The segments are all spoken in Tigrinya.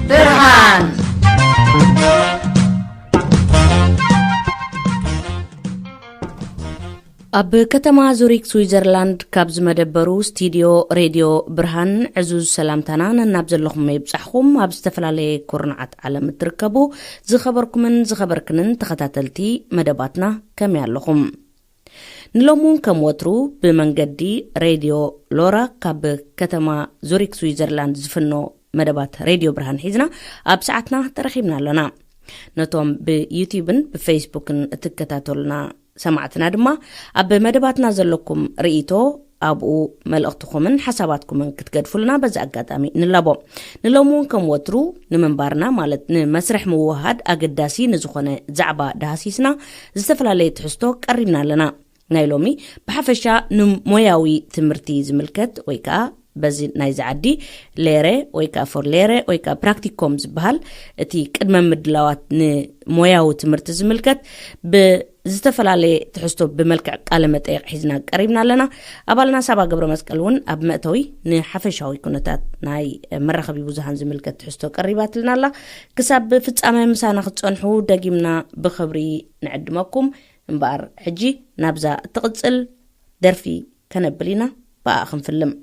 ብርሃን። ኣብ ከተማ ዙሪክ ስዊዘርላንድ ካብ ዝመደበሩ ስቱድዮ ሬድዮ ብርሃን ዕዙዝ ሰላምታና ነናብ ዘለኹም ይብጻሕኹም። ኣብ ዝተፈላለየ ኩርናዓት ዓለም እትርከቡ ዝኸበርኩምን ዝኸበርክንን ተኸታተልቲ መደባትና ከመይ ኣለኹም? ንሎሚ እውን ከም ወትሩ ብመንገዲ ሬድዮ ሎራ ካብ ከተማ ዙሪክ ስዊዘርላንድ ዝፍኖ መደባት ሬድዮ ብርሃን ሒዝና ኣብ ሰዓትና ተረኺብና ኣለና። ነቶም ብዩቲዩብን ብፌስቡክን እትከታተሉና ሰማዕትና ድማ ኣብ መደባትና ዘለኩም ርእይቶ ኣብኡ መልእኽትኹምን ሓሳባትኩምን ክትገድፉልና በዚ ኣጋጣሚ ንላቦ። ንሎሚ እውን ከም ወትሩ ንምንባርና ማለት ንመስርሕ ምውሃድ ኣገዳሲ ንዝኾነ ዛዕባ ዳህሲስና ዝተፈላለየ ትሕዝቶ ቀሪብና ኣለና። ናይ ሎሚ ብሓፈሻ ንሞያዊ ትምህርቲ ዝምልከት ወይ ከዓ በዚ ናይዚ ዓዲ ሌረ ወይ ከዓ ፎር ሌረ ወይ ከዓ ፕራክቲኮም ዝበሃል እቲ ቅድመ ምድላዋት ንሞያዊ ትምህርቲ ዝምልከት ብዝተፈላለየ ትሕዝቶ ብመልክዕ ቃለ መጠየቕ ሒዝና ቀሪብና ኣለና። ኣባልና ሳባ ገብረ መስቀል እውን ኣብ መእተዊ ንሓፈሻዊ ኩነታት ናይ መራኸቢ ብዙሃን ዝምልከት ትሕዝቶ ቀሪባትልና ኣላ። ክሳብ ፍጻመ ምሳና ክትጸንሑ ደጊምና ብኽብሪ ንዕድመኩም። እምበኣር ሕጂ ናብዛ እትቕጽል ደርፊ ከነብል ኢና፣ ብኣ ክንፍልም።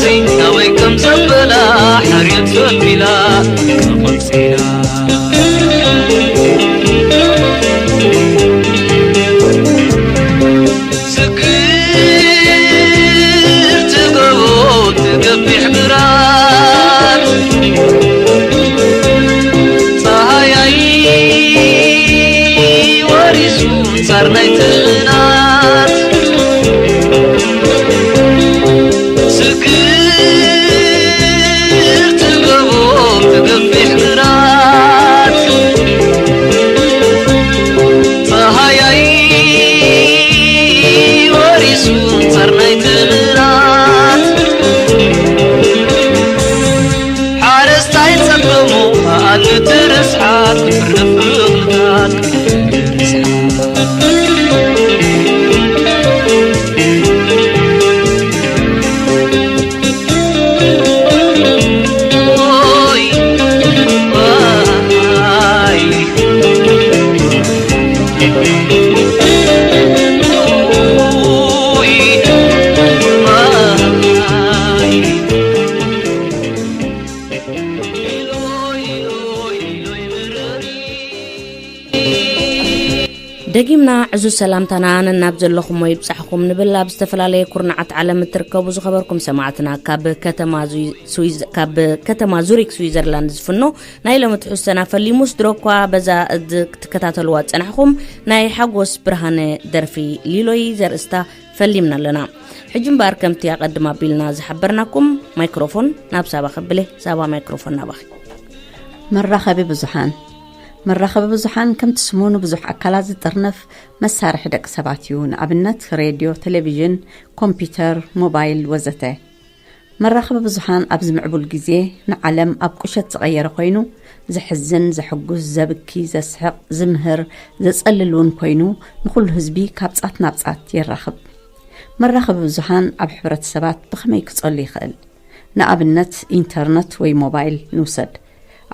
ናበይ ከም ዘበላ ሓርየት ፈቲላ ተቐጺላ። ስክር ትገብኦ ትገፊሕ ግራት ጸሃያይ ወሪሱ ጻር ናይ ትናት ስክር ትገብኦ ትገፊሕ ግራት ጸሃያይ ወሪሱ ጸር ናይ ትናት ሓረስታይ ጸገሙ ኣኣል ትርስሓት ክፍርፍ እኽልታት ክፍርፍ ርስሓት። ኦይ፣ ዋይ፣ ኦይ፣ ዋይ። ደጊምና ዕዙዝ ሰላምታና ነናብ ዘለኹሞ ይብጻሕኹም ንብል። ኣብ ዝተፈላለየ ኩርናዓት ዓለም እትርከቡ ዝኸበርኩም ሰማዕትና፣ ካብ ከተማ ዙይ-፣ ስዊዝ-፣ ካብ ከተማ ዙሪክ ስዊዘርላንድ ዝፍኖ ናይ ሎሚ ትሕዝቶና ፈሊሙ። ስድሮ እኳ በዛ እድ-፣ ክትከታተልዋ ዝጸናሕኩም ናይ ሓጎስ ብርሃነ ደርፊ ሊሎይ ዘርእስታ ፈሊምና ኣለና። ሕጂ እምበኣር ከምቲ ኣቐድም ኣቢልና ዝሓበርናኩም ማይክሮፎን ናብ ሳባ ከብለ። ሳባ፣ ማይክሮፎን ናባኺ። መራኸቢ ብዙሓን። መራኸቢ ብዙሓን ከምቲ ስሙ ንብዙሕ ኣካላት ዝጥርንፍ መሳርሒ ደቂ ሰባት እዩ። ንኣብነት ሬድዮ፣ ቴሌቪዥን፣ ኮምፒውተር፣ ሞባይል ወዘተ። መራኸቢ ብዙሓን ኣብዚ ምዕቡል ግዜ ንዓለም ኣብ ቁሸት ዝቐየረ ኮይኑ፣ ዘሕዝን፣ ዘሕጉስ፣ ዘብኪ፣ ዘስሕቕ፣ ዝምህር፣ ዘጸልል እውን ኮይኑ፣ ንኹሉ ህዝቢ ካብ ጻት ናብ ጻት የራኽብ። መራኸቢ ብዙሓን ኣብ ሕብረተሰባት ብኸመይ ክጸሉ ይኽእል? ንኣብነት ኢንተርነት ወይ ሞባይል ንውሰድ።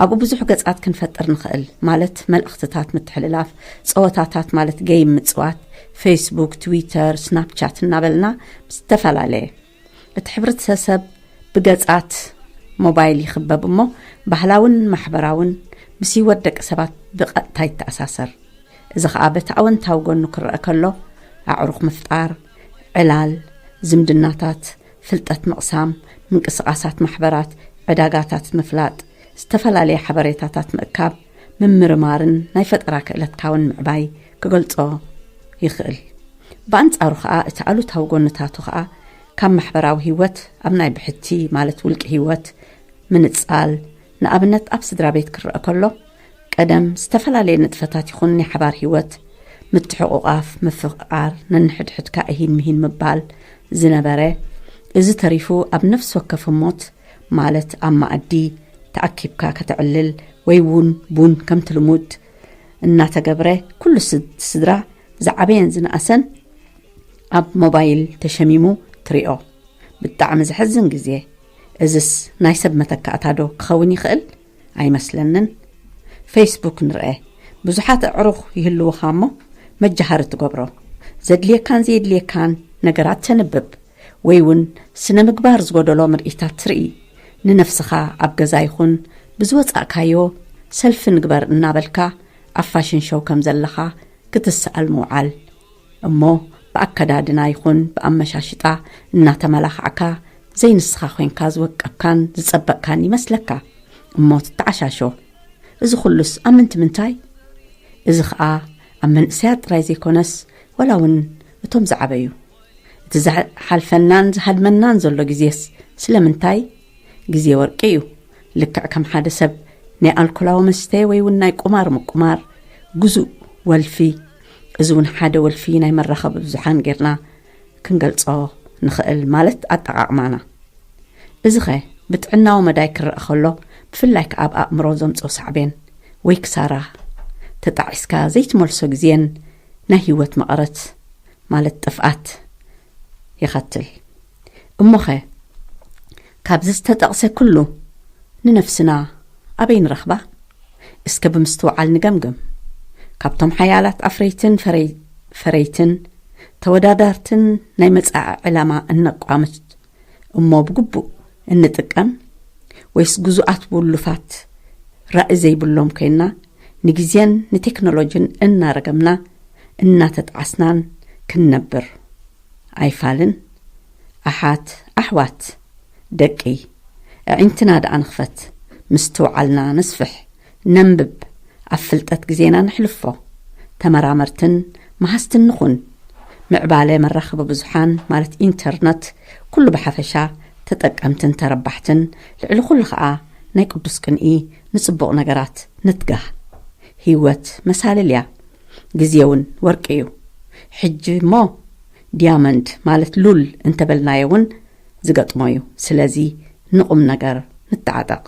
ኣብኡ ብዙሕ ገጻት ክንፈጥር ንኽእል፣ ማለት መልእኽትታት ምትሕልላፍ፣ ጸወታታት ማለት ገይም ምጽዋት፣ ፌስቡክ፣ ትዊተር፣ ስናፕቻት እናበልና ዝተፈላለየ። እቲ ሕብረተሰብ ብገጻት ሞባይል ይኽበብ እሞ፣ ባህላውን ማሕበራውን ምስ ህይወት ደቂ ሰባት ብቐጥታ ይተኣሳሰር። እዚ ኸኣ በቲ ኣወንታዊ ጎኑ ክረአ ከሎ፣ ኣዕሩኽ ምፍጣር፣ ዕላል፣ ዝምድናታት፣ ፍልጠት ምቕሳም፣ ምንቅስቓሳት ማሕበራት፣ ዕዳጋታት ምፍላጥ፣ ዝተፈላለየ ሓበሬታታት ምእካብ፣ ምምርማርን ናይ ፈጠራ ክእለትካ እውን ምዕባይ ክገልጾ ይኽእል። ብኣንጻሩ ኸኣ፣ እቲ ኣሉታዊ ጎንታቱ ኸኣ፣ ካብ ማሕበራዊ ህይወት ኣብ ናይ ብሕቲ፣ ማለት ውልቂ ህይወት፣ ምንጻል፣ ንኣብነት ኣብ ስድራ ቤት ክረአ ከሎ፣ ቀደም ዝተፈላለየ ንጥፈታት ይኹን ናይ ሓባር ህይወት፣ ምትሕቑቓፍ፣ ምፍቕቓር፣ ነንሕድሕድካ እሂን ምሂን ምባል ዝነበረ፣ እዚ ተሪፉ ኣብ ነፍሲ ወከፍ ህሞት፣ ማለት ኣብ መኣዲ ተኣኪብካ ከተዕልል ወይ እውን ቡን ከምቲ ልሙድ እናተገብረ፣ ኩሉ ስድ-፣ ስድራ ዝዓበየን ዝነኣሰን ኣብ ሞባይል ተሸሚሙ ትሪኦ። ብጣዕሚ ዘሕዝን ግዜ። እዝስ ናይ ሰብ መተካእታ ዶ ክኸውን ይኽእል? ኣይመስለንን። ፌስቡክ ንርአ። ብዙሓት ኣዕሩኽ ይህልውኻ እሞ መጃሃሪ ትገብሮ። ዘድልየካን ዘየድልየካን ነገራት ተንብብ። ወይ እውን ስነ ምግባር ዝጎደሎ ምርኢታት ትርኢ። ንነፍስኻ ኣብ ገዛ ይኹን ብዝወጻእካዮ ሰልፊ ንግበር እናበልካ ኣብ ፋሽን ሾው ከም ዘለኻ ክትሰኣል ምውዓል። እሞ ብኣከዳድና ይኹን ብኣመሻሽጣ እናተመላኻዕካ ዘይንስኻ ኮይንካ ዝወቀብካን ዝጸበቕካን ይመስለካ። እሞ ትተዓሻሾ። እዚ ኩሉስ ኣብ ምንቲ ምንታይ? እዚ ኸኣ ኣብ መንእሰያት ጥራይ ዘይኮነስ ወላ እውን እቶም ዝዓበዩ። እቲ ዝሓልፈናን ዝሃድመናን ዘሎ ግዜስ ስለምንታይ? ግዜ ወርቂ እዩ። ልክዕ ከም ሓደ ሰብ ናይ ኣልኮላዊ መስተ ወይ እውን ናይ ቁማር ምቁማር ግዙእ ወልፊ፣ እዚ እውን ሓደ ወልፊ ናይ መራኸቢ ብዙሓን ጌርና ክንገልጾ ንኽእል፣ ማለት ኣጠቓቕማና። እዚኸ ብጥዕናዊ መዳይ ክረኣ ከሎ፣ ብፍላይ ከኣ ኣብ ኣእምሮ ዘምጽኦ ሳዕቤን ወይ ክሳራ፣ ተጣዒስካ ዘይትመልሶ ግዜን ናይ ህይወት መቐረት ማለት ጥፍኣት የኸትል። እሞኸ ካብዚ ዝተጠቕሰ ኩሉ ንነፍስና ኣበይ ንረኽባ? እስከ ብምስትውዓል ንገምግም። ካብቶም ሓያላት ኣፍረይትን ፈረይ-፣ ፈረይትን ተወዳዳርትን ናይ መጻኢ ዕላማ እነቋምት እሞ ብግቡእ እንጥቀም ወይስ ግዙኣት ውሉፋት ራእይ ዘይብሎም ኮይና ንግዜን ንቴክኖሎጂን እናረገምና እናተጣዓስናን ክንነብር ኣይፋልን? ኣሓት ኣሕዋት ደቂ ኣዒንትና ደኣ ንኽፈት፣ ምስትውዓልና ነስፍሕ፣ ነንብብ፣ ኣብ ፍልጠት ግዜና ነሕልፎ፣ ተመራመርትን መሃዝትን ንኹን። ምዕባለ መራኸቢ ብዙሓን ማለት ኢንተርነት ኩሉ ብሓፈሻ ተጠቀምትን ተረባሕትን፣ ልዕሊ ኩሉ ኸኣ ናይ ቅዱስ ቅንኢ ንጽቡቕ ነገራት ንትጋህ። ህይወት መሳልል እያ፣ ግዜ እውን ወርቂ እዩ። ሕጂ እሞ ዲያመንድ ማለት ሉል እንተበልናዮ እውን ዝገጥሞ እዩ። ስለዚ ንቑም ነገር ንተዓጠቕ።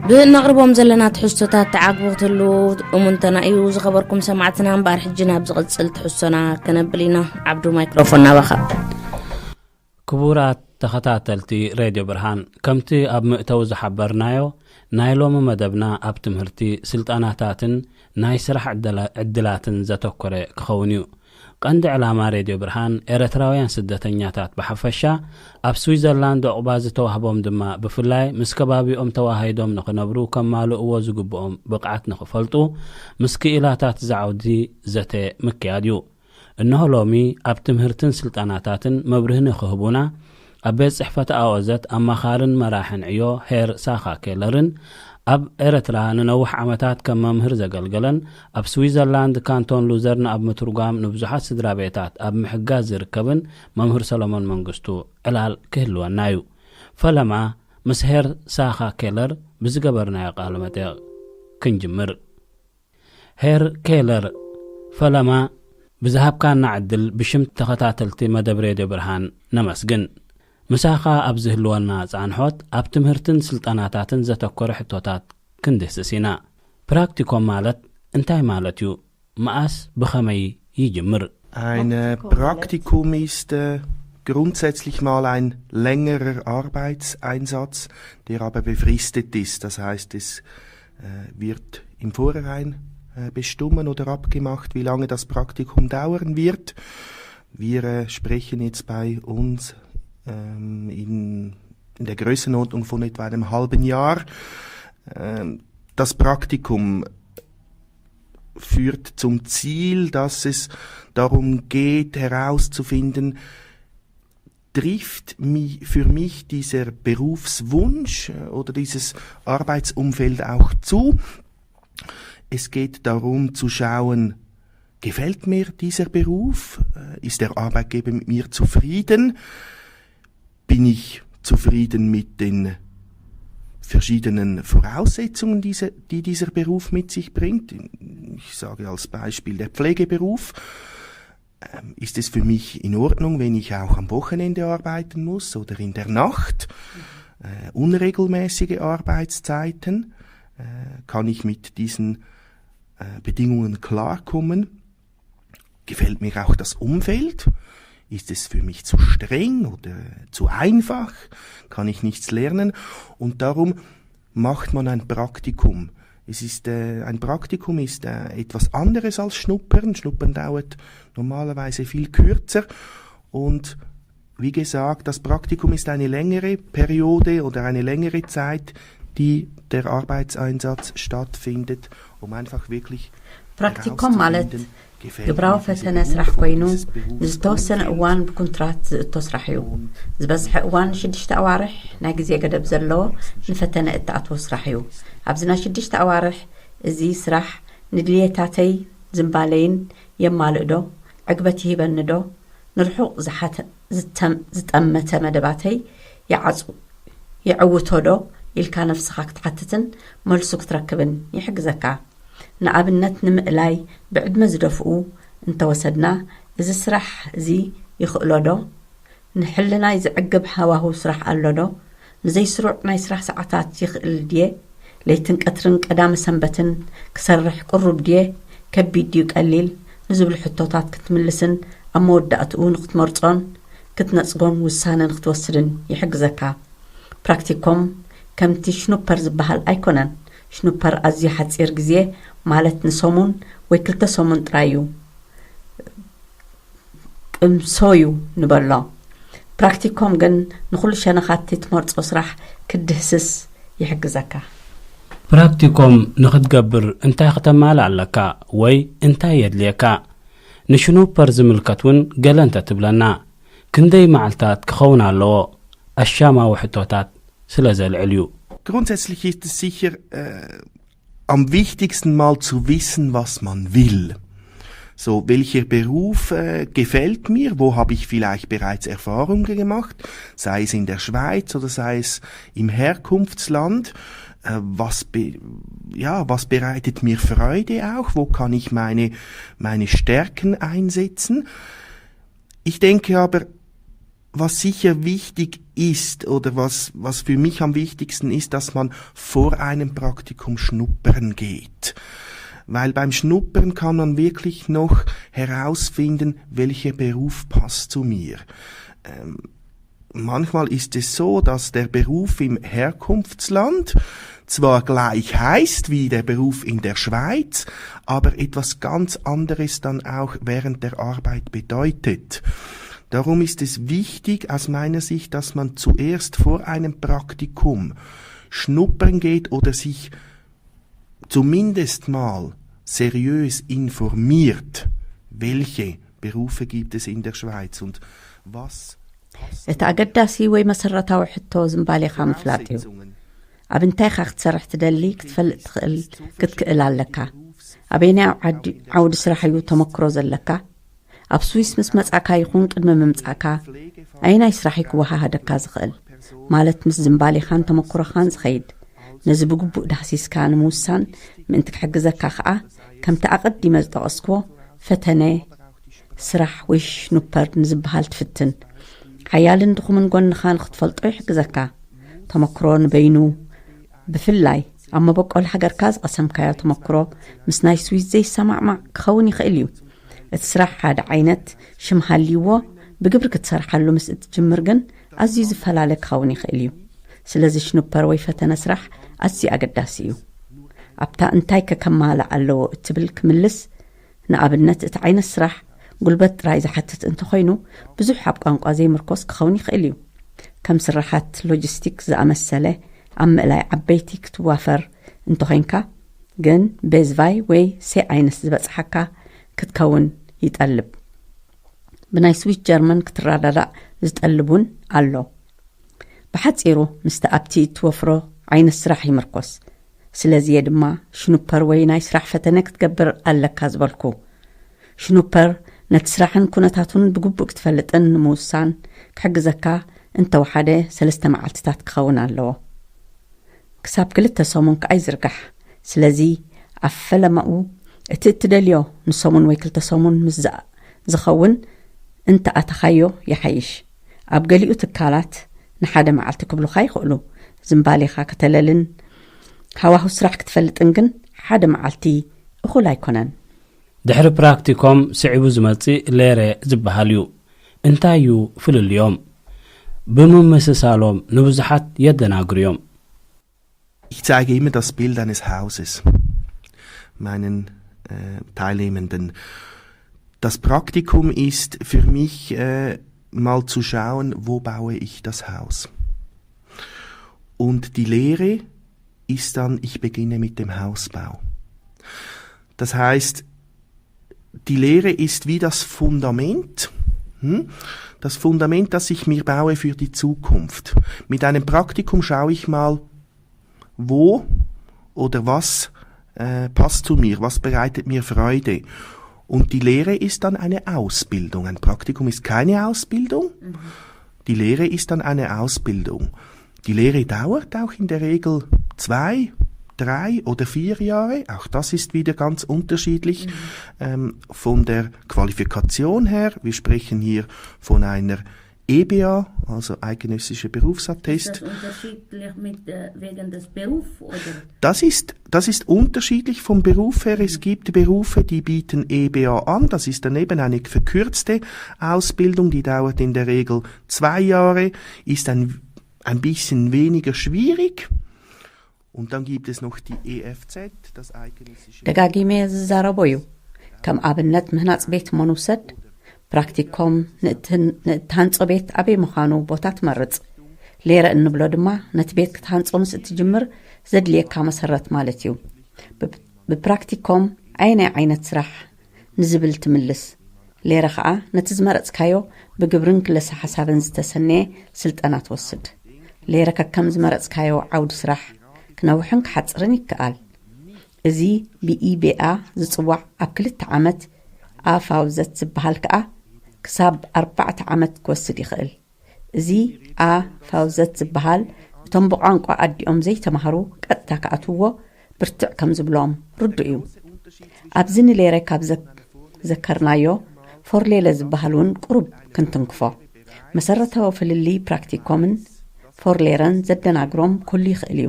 ብእነቕርቦም ዘለና ትሕዝቶታት ተዓግቡ ክትህልዉ እሙንተና እዩ። ዝኸበርኩም ሰማዕትና፣ እምበኣር ሕጂ ናብ ዝቕጽል ትሕዝቶና ከነብል ኢና። ዓብዱ፣ ማይክሮፎን ናባኻ። ክቡራት ተኸታተልቲ ሬድዮ ብርሃን፣ ከምቲ ኣብ መእተዊ ዝሓበርናዮ፣ ናይ ሎሚ መደብና ኣብ ትምህርቲ፣ ስልጠናታትን ናይ ስራሕ ዕድላ-፣ ዕድላትን ዘተኮረ ክኸውን እዩ። ቀንዲ ዕላማ ሬድዮ ብርሃን፣ ኤርትራውያን ስደተኛታት ብሓፈሻ፣ ኣብ ስዊዘርላንድ ዑቕባ ዝተዋህቦም ድማ ብፍላይ፣ ምስ ከባቢኦም ተዋሃሂዶም ንኽነብሩ ከማልእዎ ዝግብኦም ብቕዓት ንኽፈልጡ፣ ምስ ክኢላታት እዚ ዓውዲ ዘተ ምክያድ እዩ። እንሆ ሎሚ ኣብ ትምህርትን ስልጠናታትን መብርሂ ንኽህቡና፣ ኣብ ቤት ጽሕፈት ኣኦዘት ኣማኻርን መራሕን ዕዮ ሄር ሳኻ ኬለርን፣ ኣብ ኤርትራ ንነዊሕ ዓመታት ከም መምህር ዘገልገለን፣ ኣብ ስዊዘርላንድ ካንቶን ሉዘርን ኣብ ምትርጓም ንብዙሓት ስድራ ቤታት ኣብ ምሕጋዝ ዝርከብን መምህር ሰሎሞን መንግስቱ ዕላል ክህልወና እዩ። ፈለማ ምስ ሄር ሳኻ ኬለር ብዝገበርናዮ ቃለ መጠይቕ ክንጅምር። ሄር ኬለር፣ ፈለማ ብዝሃብካና ዕድል ብሽም ተኸታተልቲ መደብ ሬድዮ ብርሃን ነመስግን። ምሳኻ ኣብ ዝህልወና ጻንሖት፣ ኣብ ትምህርትን ስልጠናታትን ዘተኮረ ሕቶታት ክንድህስስ ኢና። ፕራክቲኮም ማለት እንታይ ማለት እዩ? መኣስ ብኸመይ ይጅምር? Ein äh, Praktikum ist äh, grundsätzlich mal ein längerer Arbeitseinsatz, der aber befristet ist. Das heißt, es äh, wird im Vorhinein äh, bestimmen oder abgemacht, wie lange das Praktikum dauern wird. Wir äh, sprechen jetzt bei uns ähm, in, in der Grössenordnung von etwa einem halben Jahr. Ähm, das Praktikum führt zum Ziel, dass es darum geht, herauszufinden, trifft mi-, für mich dieser Berufswunsch äh, oder dieses Arbeitsumfeld auch zu. Es geht darum zu schauen, gefällt mir dieser Beruf? Äh, ist der Arbeitgeber mit mir zufrieden? Bin ich zufrieden mit den verschiedenen Voraussetzungen, diese, die dieser Beruf mit sich bringt? Ich sage als Beispiel der Pflegeberuf. Ähm, ist es für mich in Ordnung, wenn ich auch am Wochenende arbeiten muss oder in der Nacht? Äh, unregelmäßige Arbeitszeiten? Äh, kann ich mit diesen äh, Bedingungen klarkommen? Gefällt mir auch das Umfeld? Ist es für mich zu streng oder zu einfach? Kann ich nichts lernen? Und darum macht man ein Praktikum. Es ist, äh, ein Praktikum ist äh, etwas anderes als Schnuppern. Schnuppern dauert normalerweise viel kürzer. Und wie gesagt, das Praktikum ist eine längere Periode oder eine längere Zeit, die der Arbeitseinsatz stattfindet, um einfach wirklich ፕራክቲኮም ማለት herauszufinden, gefällt ግብራዊ mir dieser ፈተነ ስራሕ Beruf oder ኮይኑ፣ dieses Berufsumfeld? ንዝተወሰነ እዋን ብኩንትራት ዝእቶ ስራሕ እዩ። ዝበዝሐ እዋን ሽዱሽተ ኣዋርሕ ናይ ግዜ ገደብ ዘለዎ ንፈተነ እተኣትዎ ስራሕ እዩ። ኣብዚ ናይ ሽዱሽተ ኣዋርሕ እዚ ስራሕ ንድልየታተይ ዝንባለይን የማልእ ዶ? ዕግበት ይህበኒ ዶ? ንርሑቕ ዝሓተ-፣ ዝተም-፣ ዝጠመተ መደባተይ ይዓጹ-፣ ይዕውቶ ዶ ኢልካ ነፍስኻ ክትሓትትን መልሱ ክትረክብን ይሕግዘካ። ንኣብነት ንምእላይ ብዕድመ ዝደፍኡ እንተወሰድና፣ እዚ ስራሕ እዚ ይኽእሎ ዶ? ንሕልናይ ዘዕግብ ሃዋህው ስራሕ ኣሎ ዶ? ንዘይስሩዕ ናይ ስራሕ ሰዓታት ይኽእል ድየ? ለይትን ቀትርን ቀዳመ ሰንበትን ክሰርሕ ቅሩብ ድየ? ከቢድ ድዩ ቀሊል? ንዝብሉ ሕቶታት ክትምልስን ኣብ መወዳእትኡ ንኽትመርጾን ክትነጽጎን ውሳነ ንኽትወስድን ይሕግዘካ። ፕራክቲኮም ከምቲ ሽኑፐር ዝበሃል ኣይኮነን። ሽኑፐር ኣዝዩ ሓጺር ግዜ፣ ማለት ንሰሙን ወይ ክልተ ሰሙን ጥራይ እዩ። ቅምሶ እዩ ንበሎ። ፕራክቲኮም ግን ንኹሉ ሸነኻት እቲ ትመርጾ ስራሕ ክትድህስስ ይሕግዘካ። ፕራክቲኮም ንኽትገብር እንታይ ከተማልእ ኣለካ ወይ እንታይ የድልየካ? ንሽኑፐር ዝምልከት እውን ገለ እንተትብለና፣ ክንደይ መዓልታት ክኸውን ኣለዎ? ኣሻማዊ ሕቶታት ስለ ዘልዕል እዩ። Grundsätzlich ist es sicher äh, am wichtigsten mal zu wissen, was man will. So, welcher Beruf äh, gefällt mir? Wo habe ich vielleicht bereits Erfahrungen gemacht? Sei es in der Schweiz oder sei es im Herkunftsland. Äh, was, be ja, was bereitet mir Freude auch? Wo kann ich meine, meine Stärken einsetzen? Ich denke aber, Was sicher wichtig ist oder was, was für mich am wichtigsten ist, dass man vor einem Praktikum schnuppern geht. Weil beim Schnuppern kann man wirklich noch herausfinden, welcher Beruf passt zu mir. Ähm, manchmal ist es so, dass der Beruf im Herkunftsland zwar gleich heißt wie der Beruf in der Schweiz, aber etwas ganz anderes dann auch während der Arbeit bedeutet. Darum ist es wichtig aus meiner Sicht, dass man zuerst vor einem Praktikum schnuppern geht oder sich zumindest mal seriös informiert, welche Berufe gibt es in der Schweiz und was እቲ ኣገዳሲ ወይ መሰረታዊ ሕቶ ዝምባሌኻ ምፍላጥ እዩ። ኣብ እንታይ ኢኻ ክትሰርሕ ትደሊ ክትፈልጥ ትኽእል ክትክእል ኣለካ። ኣበየናይ ዓዲ- ዓውዲ ስራሕ እዩ ተመክሮ ዘለካ? ኣብ ስዊስ ምስ መጻእካ ይኹን ቅድሚ ምምጻእካ ኣየናይ ስራሕ እዩ ክወሃሃደካ ዝኽእል? ማለት ምስ ዝምባሌኻን ተመክሮኻን ዝኸይድ። ነዚ ብግቡእ ዳህሲስካ ንምውሳን ምእንቲ ክሕግዘካ ከኣ ከምቲ ኣቐዲመ ዝጠቐስክዎ ፈተነ ስራሕ ወይ ሽኑፐር ንዝበሃል ትፍትን። ሓያልን ድኹምን ጎንኻ ንኽትፈልጦ ይሕግዘካ። ተመክሮ ንበይኑ ብፍላይ ኣብ መበቆል ሃገርካ ዝቐሰምካዮ ተመክሮ ምስ ናይ ስዊስ ዘይሰማዕማዕ ክኸውን ይኽእል እዩ። እቲ ስራሕ ሓደ ዓይነት ሽም ሃልይዎ ብግብሪ ክትሰርሓሉ ምስ እትጅምር ግን ኣዝዩ ዝፈላለ ክኸውን ይኽእል እዩ። ስለዚ ሽኑፐር ወይ ፈተነ ስራሕ ኣዝዩ ኣገዳሲ እዩ። ኣብታ እንታይ ከከማልእ ኣለዎ እትብል ክምልስ ንኣብነት እቲ ዓይነት ስራሕ ጉልበት ጥራይ ዝሓትት እንተኾይኑ ብዙሕ ኣብ ቋንቋ ዘይምርኮስ ክኸውን ይኽእል እዩ። ከም ስራሓት ሎጂስቲክ ዝኣመሰለ ኣብ ምእላይ ዓበይቲ ክትዋፈር እንተኾይንካ ግን ቤዝቫይ ወይ ሴ ኣይንስ ዝበፅሓካ ክትከውን ይጠልብ። ብናይ ስዊስ ጀርመን ክትረዳዳእ ዝጠልብ እውን ኣሎ። ብሓፂሩ ምስቲ ኣብቲ እትወፍሮ ዓይነት ስራሕ ይምርኮስ። ስለዚ እየ ድማ ሽኑፐር ወይ ናይ ስራሕ ፈተነ ክትገብር ኣለካ ዝበልኩ። ሽኑፐር ነቲ ስራሕን ኩነታቱን ብግቡእ ክትፈልጥን ንምውሳን ክሕግዘካ እንተወሓደ ሰለስተ መዓልትታት ክኸውን ኣለዎ። ክሳብ ክልተ ሰሙን ከኣ ይዝርጋሕ። ስለዚ ኣብ ፈለማኡ እቲ እትደልዮ ንሰሙን ወይ ክልተ ሰሙን ምስ ዝኣ- ዝኸውን እንተኣተኻዮ ይሓይሽ። ኣብ ገሊኡ ትካላት ንሓደ መዓልቲ ክብሉኻ ይኽእሉ። ዝምባሌኻ ከተለልን ሃዋሁ ስራሕ ክትፈልጥን ግን ሓደ መዓልቲ እኹል ኣይኮነን። ድሕሪ ፕራክቲኮም ስዒቡ ዝመጽእ ሌረ ዝበሃል እዩ። እንታይ እዩ ፍልልዮም? ብምምስሳሎም ንብዙሓት የደናግሩ እዮም። Ich zeige immer das Bild eines Hauses meinen äh, Teilnehmenden. Das Praktikum ist für mich äh, mal zu schauen, wo baue ich das Haus. Und die Lehre ist dann, ich beginne mit dem Hausbau. Das heißt, die Lehre ist wie das Fundament, hm? Das Fundament, das ich mir baue für die Zukunft. Mit einem Praktikum schaue ich mal, wo oder was äh, passt zu mir, was bereitet mir Freude. Und die Lehre ist dann eine Ausbildung. Ein Praktikum ist keine Ausbildung. Die Lehre ist dann eine Ausbildung. Die Lehre dauert auch in der Regel zwei, drei oder vier Jahre. Auch das ist wieder ganz unterschiedlich ähm, von der Qualifikation her. Wir sprechen hier von einer E B A, also eidgenössischer Berufsattest. Ist das unterschiedlich mit, äh, wegen des Berufs, oder? Das ist, das ist unterschiedlich vom Beruf her. Es gibt Berufe, die bieten E B A an. Das ist dann eben eine verkürzte Ausbildung, die dauert in der Regel zwei Jahre, ist ein, ein bisschen weniger schwierig. Und dann gibt es noch die E F Z, das eidgenössische ደጋጊመ ዝዛረቦ እዩ። ከም ኣብነት ምህናፅ ቤት እሞ ንውሰድ። ፕራክቲኮም ንእትህን- ንእትሃንፆ ቤት ኣበይ ምዃኑ ቦታ ትመርፅ። ሌረ እንብሎ ድማ ነቲ ቤት ክትሃንፆ ምስ እትጅምር ዘድልየካ መሰረት ማለት እዩ። ብ- ብፕራክቲኮም ኣየናይ ዓይነት ስራሕ ንዝብል ትምልስ። ሌረ ኸዓ ነቲ ዝመረፅካዮ ብግብርን ክለሳ ሓሳብን ዝተሰነየ ስልጠና ትወስድ። ሌረ ከከም ዝመረፅካዮ ዓውዲ ስራሕ ክነውሕን ክሓፅርን ይከኣል። እዚ ብኢቤኣ ዝፅዋዕ ኣብ ክልተ ዓመት ኣፋውዘት ዝበሃል ከኣ ክሳብ ኣርባዕተ ዓመት ክወስድ ይኽእል። እዚ ኣፋውዘት ዝበሃል እቶም ብቋንቋ ኣዲኦም ዘይተማህሩ ቀጥታ ክኣትውዎ ብርትዕ ከም ዝብሎም ርዱእ እዩ። ኣብዚ ንሌረ ካብ ዘ- ዘከርናዮ ፎርሌለ ዝበሃል እውን ቁሩብ ክንትንክፎ። መሰረታዊ ፍልልይ ፕራክቲኮምን ፎርሌረን ዘደናግሮም ኩሉ ይኽእል እዩ።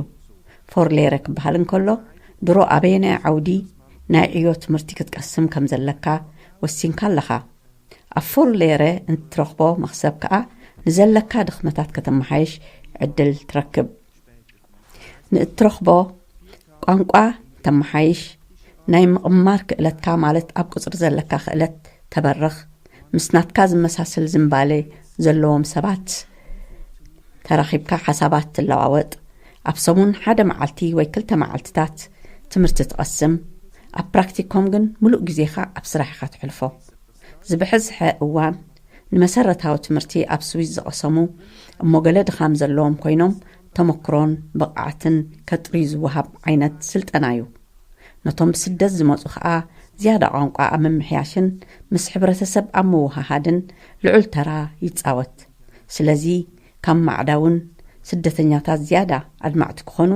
ፎርሌረ ክበሃል እንከሎ ድሮ ኣበየናይ ዓውዲ ናይ ዕዮ ትምህርቲ ክትቀስም ከም ዘለካ ወሲንካ ኣለኻ። ኣብ ፎርሌረ እንትትረኽቦ መኽሰብ ከኣ ንዘለካ ድኽመታት ከተመሓይሽ ዕድል ትረክብ። ንእትረኽቦ ቋንቋ ተመሓይሽ፣ ናይ ምቕማር ክእለትካ ማለት ኣብ ቁጽሪ ዘለካ ክእለት ተበርኽ፣ ምስ ናትካ ዝመሳሰል ዝንባሌ ዘለዎም ሰባት ተራኺብካ ሓሳባት ትለዋወጥ፣ ኣብ ሰሙን ሓደ መዓልቲ ወይ ክልተ መዓልትታት ትምህርቲ ትቐስም፣ ኣብ ፕራክቲኮም ግን ምሉእ ግዜኻ ኣብ ስራሕ ኢኻ ትሕልፎ። ዝበሐዝሐ እዋን ንመሰረታዊ ትምህርቲ ኣብ ስዊዝ ዝቐሰሙ እሞ ገለ ድኻም ዘለዎም ኮይኖም ተመክሮን ብቕዓትን ከጥርዩ ዝወሃብ ዓይነት ስልጠና እዩ። ነቶም ብስደት ዝመጹ ኸኣ ዝያዳ ቋንቋ ኣብ ምምሕያሽን ምስ ሕብረተሰብ ኣብ ምውሃሃድን ልዑል ተራ ይጻወት። ስለዚ ካብ ማዕዳውን ስደተኛታት ዝያዳ ኣድማዕቲ ክኾኑ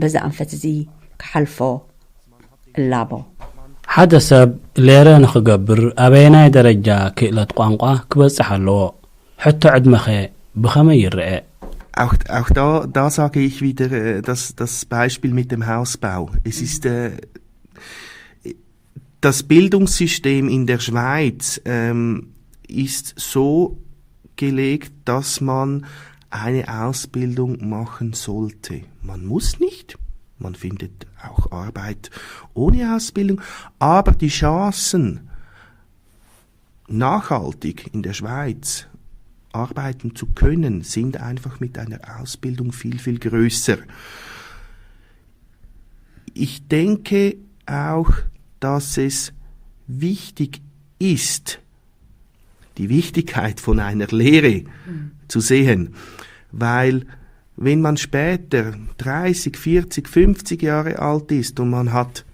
በዚ ኣንፈት እዚ ክሓልፎ እላቦ። ሓደ ሰብ ሌረ ንኽገብር ኣበየናይ ደረጃ ክእለት ቋንቋ ክበጽሕ ኣለዎ? ሕቶ ዕድመኸ ብኸመይ ይረአ? Auch, auch da, da sage ich wieder, äh, das, das Beispiel mit dem Hausbau. Es ist, äh, das Bildungssystem in der Schweiz ähm, ist so gelegt, dass man eine Ausbildung machen sollte. Man muss nicht, man findet auch Arbeit ohne Ausbildung, aber die Chancen, nachhaltig in der Schweiz arbeiten zu können, sind einfach mit einer Ausbildung viel, viel grösser. Ich denke auch, dass es wichtig ist, die Wichtigkeit von einer Lehre zu sehen, weil wenn man später dreißig, vierzig, fünfzig Jahre alt ist und man hat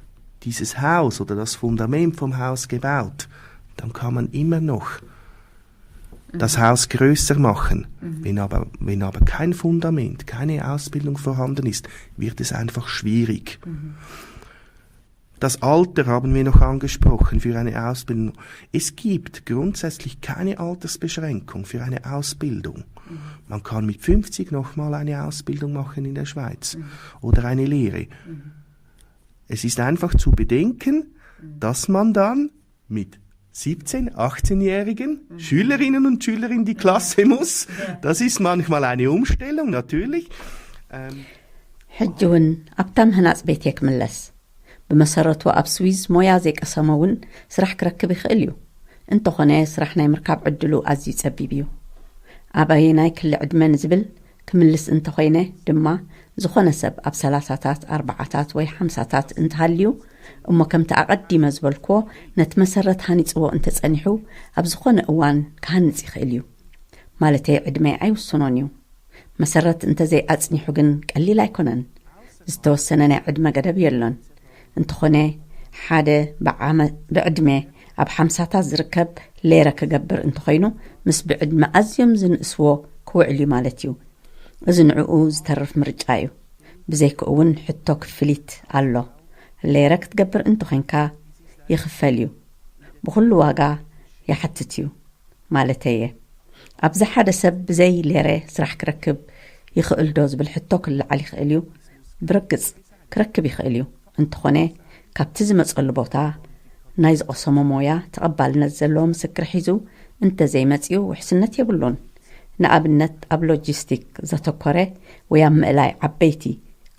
dieses Haus oder das Fundament vom Haus gebaut, dann kann man immer noch das Haus grösser machen. Wenn aber, wenn aber kein Fundament, keine Ausbildung vorhanden ist, wird es einfach schwierig. Das Alter haben wir noch angesprochen für eine Ausbildung. Es gibt grundsätzlich keine Altersbeschränkung für eine Ausbildung. Man kann mit fünfzig nochmal eine Ausbildung machen in der Schweiz oder eine Lehre. Es ist einfach zu bedenken, dass man dann mit siebzehn, achtzehn-jährigen Schülerinnen und Schülern in die Klasse muss. Das ist manchmal eine Umstellung, natürlich. Ähm, ሕጂ እውን ኣብታ ምህናጽ ቤት እየ ክምለስ። ብመሰረቱ ኣብ ስዊዝ ሞያ ዘይቀሰመ እውን ስራሕ ክረክብ ይኽእል እዩ። እንተኾነ ስራሕ ናይ ምርካብ ዕድሉ ኣዝዩ ጸቢብ እዩ። ኣበየናይ ክሊ ዕድመ ንዝብል ክምልስ እንተኾይነ ድማ፣ ዝኾነ ሰብ ኣብ ሰላሳታት፣ ኣርባዓታት ወይ ሓምሳታት እንተሃልዩ፣ እሞ ከምቲ ኣቐዲመ ዝበልክዎ ነቲ መሰረት ሃኒጽዎ እንተጸኒሑ፣ ኣብ ዝኾነ እዋን ክሃንጽ ይኽእል እዩ። ማለተይ ዕድመይ ኣይውስኖን እዩ። መሰረት እንተዘይኣጽኒሑ ግን ቀሊል ኣይኮነን። ዝተወሰነ ናይ ዕድመ ገደብ የሎን። እንተኾነ ሓደ ብዓመ- ብዕድመ ኣብ ሓምሳታት ዝርከብ ሌረ ክገብር እንተኾይኑ፣ ምስ ብዕድመ ኣዝዮም ዝንእስዎ ክውዕል እዩ ማለት እዩ። እዚ ንዕኡ ዝተርፍ ምርጫ እዩ። ብዘይክኡ እውን ሕቶ ክፍሊት ኣሎ። ሌረ ክትገብር እንተኾይንካ ይኽፈል እዩ። ብኹሉ ዋጋ ይሓትት እዩ ማለተይ እየ። ኣብዚ ሓደ ሰብ ብዘይ ሌረ ስራሕ ክረክብ ይኽእል ዶ ዝብል ሕቶ ክለዓል ይኽእል እዩ። ብርግጽ ክረክብ ይኽእል እዩ። እንተኾነ ካብቲ ዝመጸሉ ቦታ ናይ ዝቐሰሞ ሞያ ተቐባልነት ዘለዎ ምስክር ሒዙ እንተዘይመጺኡ ውሕስነት የብሉን። ንኣብነት ኣብ ሎጂስቲክ ዘተኮረ ወይ ኣብ ምእላይ ዓበይቲ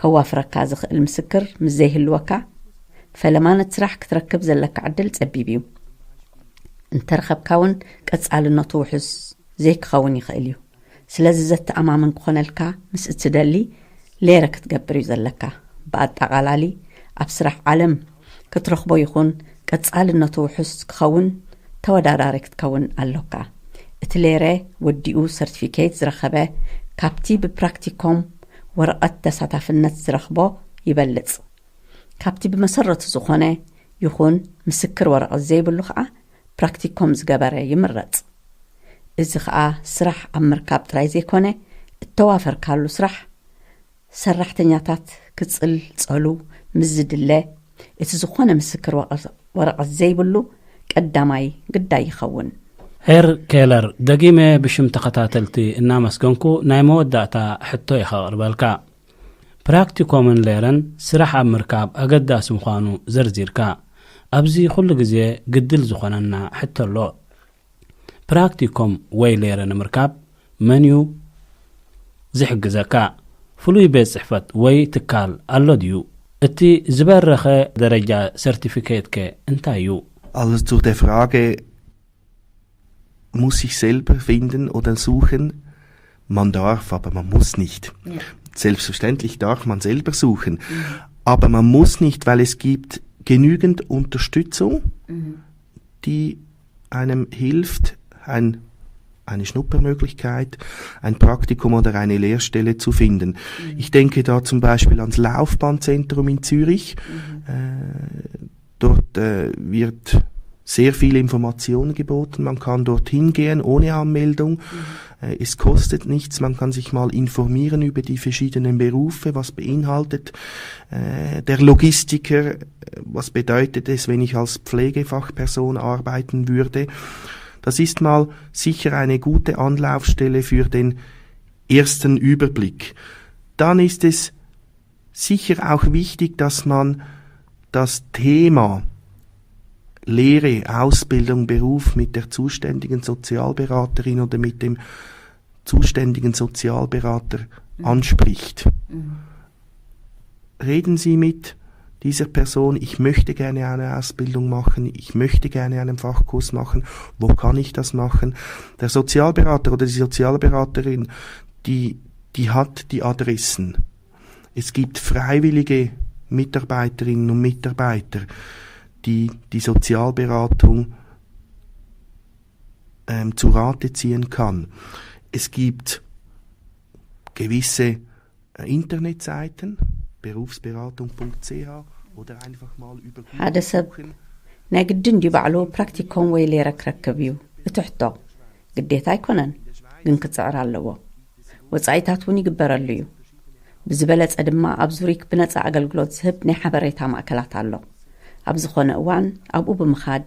ከዋፍረካ ዝኽእል ምስክር ምስ ዘይህልወካ፣ ፈለማ ነቲ ስራሕ ክትረክብ ዘለካ ዕድል ጸቢብ እዩ። እንተረኸብካ እውን ቀጻልነቱ ውሑስ ዘይክኸውን ይኽእል እዩ። ስለዚ ዘተኣማምን ክኾነልካ ምስ እትደሊ ሌረ ክትገብር እዩ ዘለካ። ብኣጠቓላሊ ኣብ ስራሕ ዓለም ክትረኽቦ ይኹን ቀጻልነቱ ውሑስ ክኸውን ተወዳዳሪ ክትከውን ኣሎካ። እቲ ሌረ ወዲኡ ሰርቲፊኬት ዝረኸበ ካብቲ ብፕራክቲኮም ወረቐት ተሳታፍነት ዝረኽቦ ይበልጽ። ካብቲ ብመሰረቱ ዝኾነ ይኹን ምስክር ወረቐት ዘይብሉ ኸኣ ፕራክቲኮም ዝገበረ ይምረጽ። እዚ ኸኣ ስራሕ ኣብ ምርካብ ጥራይ ዘይኮነ፣ እተዋፈርካሉ ስራሕ ሰራሕተኛታት ክጽልጸሉ ምስ ዝድለ፣ እቲ ዝኾነ ምስክር ወረቐት ዘይብሉ ቀዳማይ ግዳይ ይኸውን። ሄር ኬለር፣ ደጊመ ብሽም ተኸታተልቲ እናመስገንኩ ናይ መወዳእታ ሕቶይ ከቕርበልካ። ፕራክቲኮምን ሌረን ስራሕ ኣብ ምርካብ ኣገዳሲ ምዃኑ ዘርዚርካ፣ ኣብዚ ኩሉ ግዜ ግድል ዝኾነና ሕቶ ኣሎ። ፕራክቲኮም ወይ ሌረ ንምርካብ መን እዩ ዝሕግዘካ? ፍሉይ ቤት ጽሕፈት ወይ ትካል ኣሎ ድዩ? እቲ ዝበረኸ ደረጃ ሰርቲፊኬትከ እንታይ እዩ? Also zu der Frage, muss ich selber finden oder suchen? Man darf, aber man muss nicht. Ja. Selbstverständlich darf man selber suchen, aber man muss nicht, weil es gibt genügend Unterstützung, die einem hilft, ein, eine Schnuppermöglichkeit, ein Praktikum oder eine Lehrstelle zu finden. Ich denke da zum Beispiel ans Laufbahnzentrum in Zürich. Äh, dort äh, wird sehr viel Information geboten. Man kann dorthin gehen ohne Anmeldung. Äh, es kostet nichts. Man kann sich mal informieren über die verschiedenen Berufe, was beinhaltet äh, der Logistiker, äh, was bedeutet es, wenn ich als Pflegefachperson arbeiten würde. Das ist mal sicher eine gute Anlaufstelle für den ersten Überblick. Dann ist es sicher auch wichtig, dass man das Thema Lehre, Ausbildung, Beruf mit der zuständigen Sozialberaterin oder mit dem zuständigen Sozialberater anspricht. Reden Sie mit dieser Person, ich möchte gerne eine Ausbildung machen, ich möchte gerne einen Fachkurs machen, wo kann ich das machen? Der Sozialberater oder die Sozialberaterin, die, die hat die Adressen. Es gibt freiwillige Mitarbeiterinnen und Mitarbeiter, die die Sozialberatung ähm, zu Rate ziehen kann. Es gibt gewisse äh, Internetseiten, berufsberatung.ch oder einfach mal über Google ሓደ ሰብ ናይ ግድን ድዩ ባዕሉ ፕራክቲኮም ወይ ሌረ ክረክብ እዩ? እቲ ሕቶ ግዴታ ኣይኮነን፣ ግን ክጽዕር ኣለዎ። ወጻኢታት እውን ይግበረሉ እዩ። ብዝበለጸ ድማ ኣብ ዙሪክ ብነጻ ኣገልግሎት ዝህብ ናይ ሓበሬታ ማእከላት ኣሎ። ኣብ ዝኾነ እዋን ኣብኡ ብምኻድ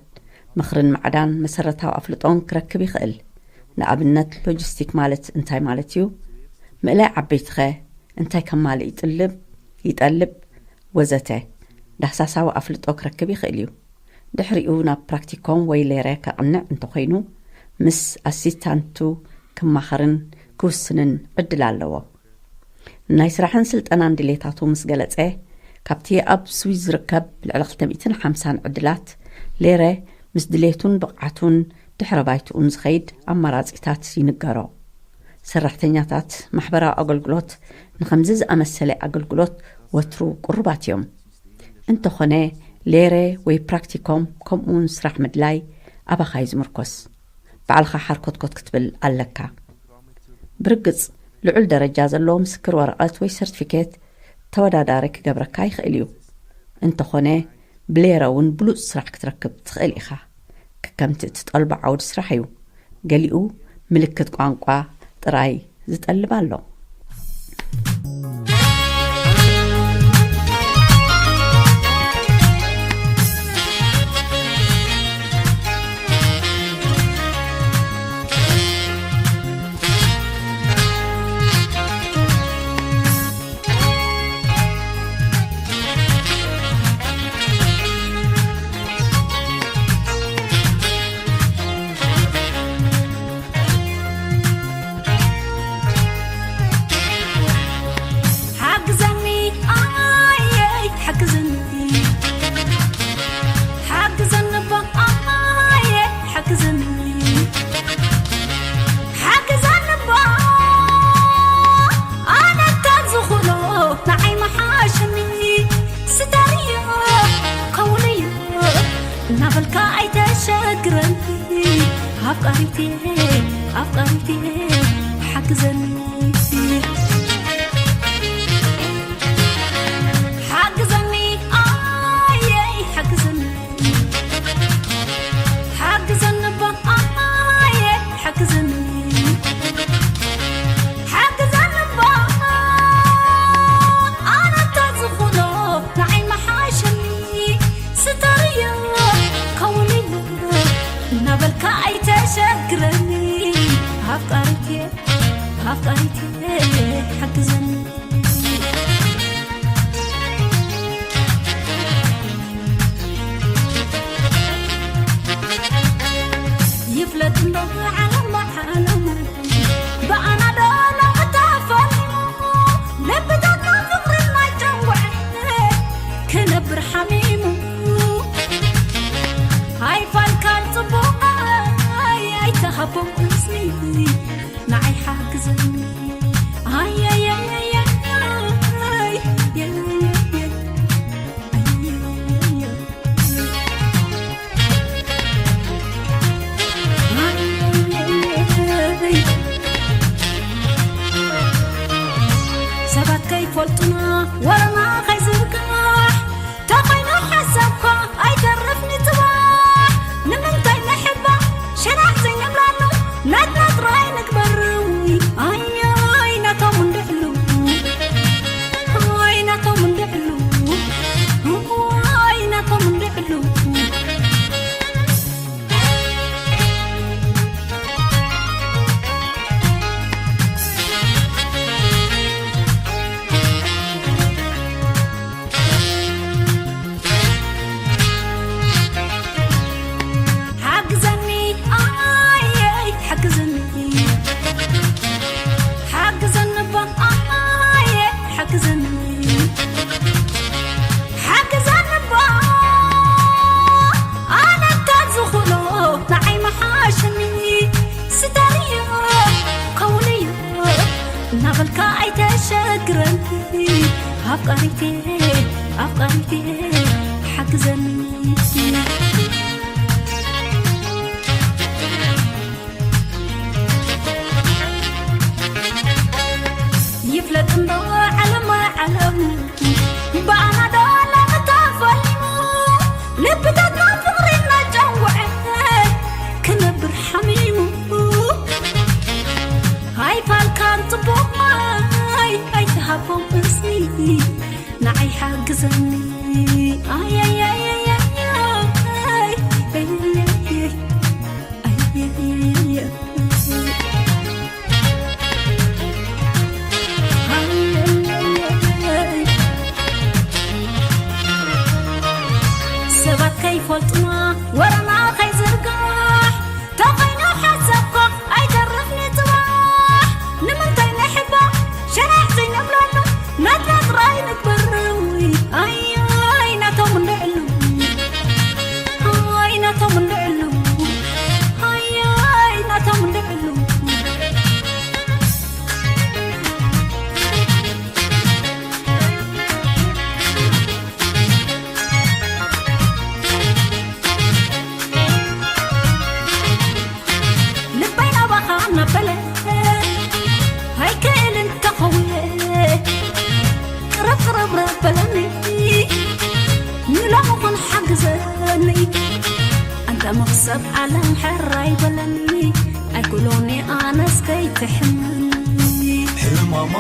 ምኽርን ማዕዳን መሰረታዊ ኣፍልጦን ክረክብ ይኽእል። ንኣብነት ሎጂስቲክ ማለት እንታይ ማለት እዩ? ምእላይ ዓበይትኸ እንታይ ከማልእ ይጥልብ ይጠልብ ወዘተ ዳህሳሳዊ ኣፍልጦ ክረክብ ይኽእል እዩ። ድሕሪኡ ናብ ፕራክቲኮም ወይ ሌረ ከቕንዕ እንተኾይኑ ምስ ኣሲስታንቱ ክማኸርን ክውስንን ዕድል ኣለዎ። ናይ ስራሕን ስልጠናን ድሌታቱ ምስ ገለጸ ካብቲ ኣብ ስዊዝ ዝርከብ ልዕሊ ክልተ ሚእትን ሓምሳን ዕድላት ሌረ ምስ ድሌቱን ብቕዓቱን ድሕረ ባይትኡን ዝኸይድ ኣማራጺታት ይንገሮ። ሰራሕተኛታት ማሕበራዊ ኣገልግሎት ንኸምዚ ዝኣመሰለ ኣገልግሎት ወትሩ ቅሩባት እዮም። እንተኾነ ሌረ ወይ ፕራክቲኮም ከምኡውን ስራሕ ምድላይ ኣባኻ እዩ ዝምርኮስ። ባዕልኻ ሓርኮትኮት ክትብል ኣለካ። ብርግጽ ልዑል ደረጃ ዘለዎ ምስክር ወረቐት ወይ ሰርቲፊኬት ተወዳዳሪ ክገብረካ ይኽእል እዩ። እንተኾነ ብሌረ እውን ብሉጽ ስራሕ ክትረክብ ትኽእል ኢኻ። ከከምቲ እትጠልቦ ዓውዲ ስራሕ እዩ። ገሊኡ ምልክት ቋንቋ ጥራይ ዝጠልብ ኣሎ። ኣፍቃሪት ሓግዘኒ። ይፍለጥ እንዶ ዓለም ዓለም ብኣና ዶ ሎሚ ተፈሊሙ። ልብታትና ፍቕሪ እናጨንጎዐ ክነብር ሓሚሙ። ኣይፋልካን ጽቡቕ ኣይተሃቦም እዝኒ ንዓይ ሓግዘኒ። ኣየየየየይ። ሰባት ከይፈልጡና ወረና ከይዝርጋሕ ተኾይኑ ሓሳብካ ኣይተርፍ ንጽባሕ። ንምንታይ ንሕባ ሸናዕ ዘይንብላሉ ናትና ጥራይ ንግበር። ኣያይ ናቶም እንድዕሉ ኣይናቶም እንድዕሉ ኣይናቶም እንድዕሉ። ሓግዘኒ ኣየይ ሓግዘኒ ሓግዘኒ እባ ኣየ ሓግዘኒ ሓግዘኒ እባ ኣነ እንተዝኽእሎ ንዓይ መሓሸኒ ስተርዮ ከውልዮ እናበልካ ኣይተሸግረኒ ኣፍቃሪቴ ኣፍቃሪቴ ሓግዘኒ ይፍለጥ እንዶ ዓለም ዓለም ብኣና ዶ ሎሚ ተፈሊሙ ልብታትና ፍቕሪ እናጨንጎዐ ክነብር ሓሚሙ ኣይፋልካን ጽቡቕ ማይ ኣይትሃቦም እዝኒ ንዓይ ሓግዘኒ ኣየየየየይ ሰባት ከይፈልጡና ወረና ከይዝርጋሕ ተኾይኑ ሓሳብካ ኣይተርፍኒ ጽባሕ ንምንታይ ንሕባ ሸናዕ ዘይንብለሉ ናትና ጥራይ ንግበር ኣይ ኣይ ናቶም እንድዕሉ ኣይ ናቶም እንድዕሉ ኣይ ኣይ ናቶም እንድዕሉ ልበይ ናባኻ እናበለ ኣይክእልን ተኸውየ ቅረብ ቅረብ ረበለኒ ንሎሚ ኹን ሓግዘኒ ኣንታ መኽሰብ ዓለም ሕራይ በለኒ ኣይኩሎኒ ኣነስ ከይትሕምኒ ሕማማ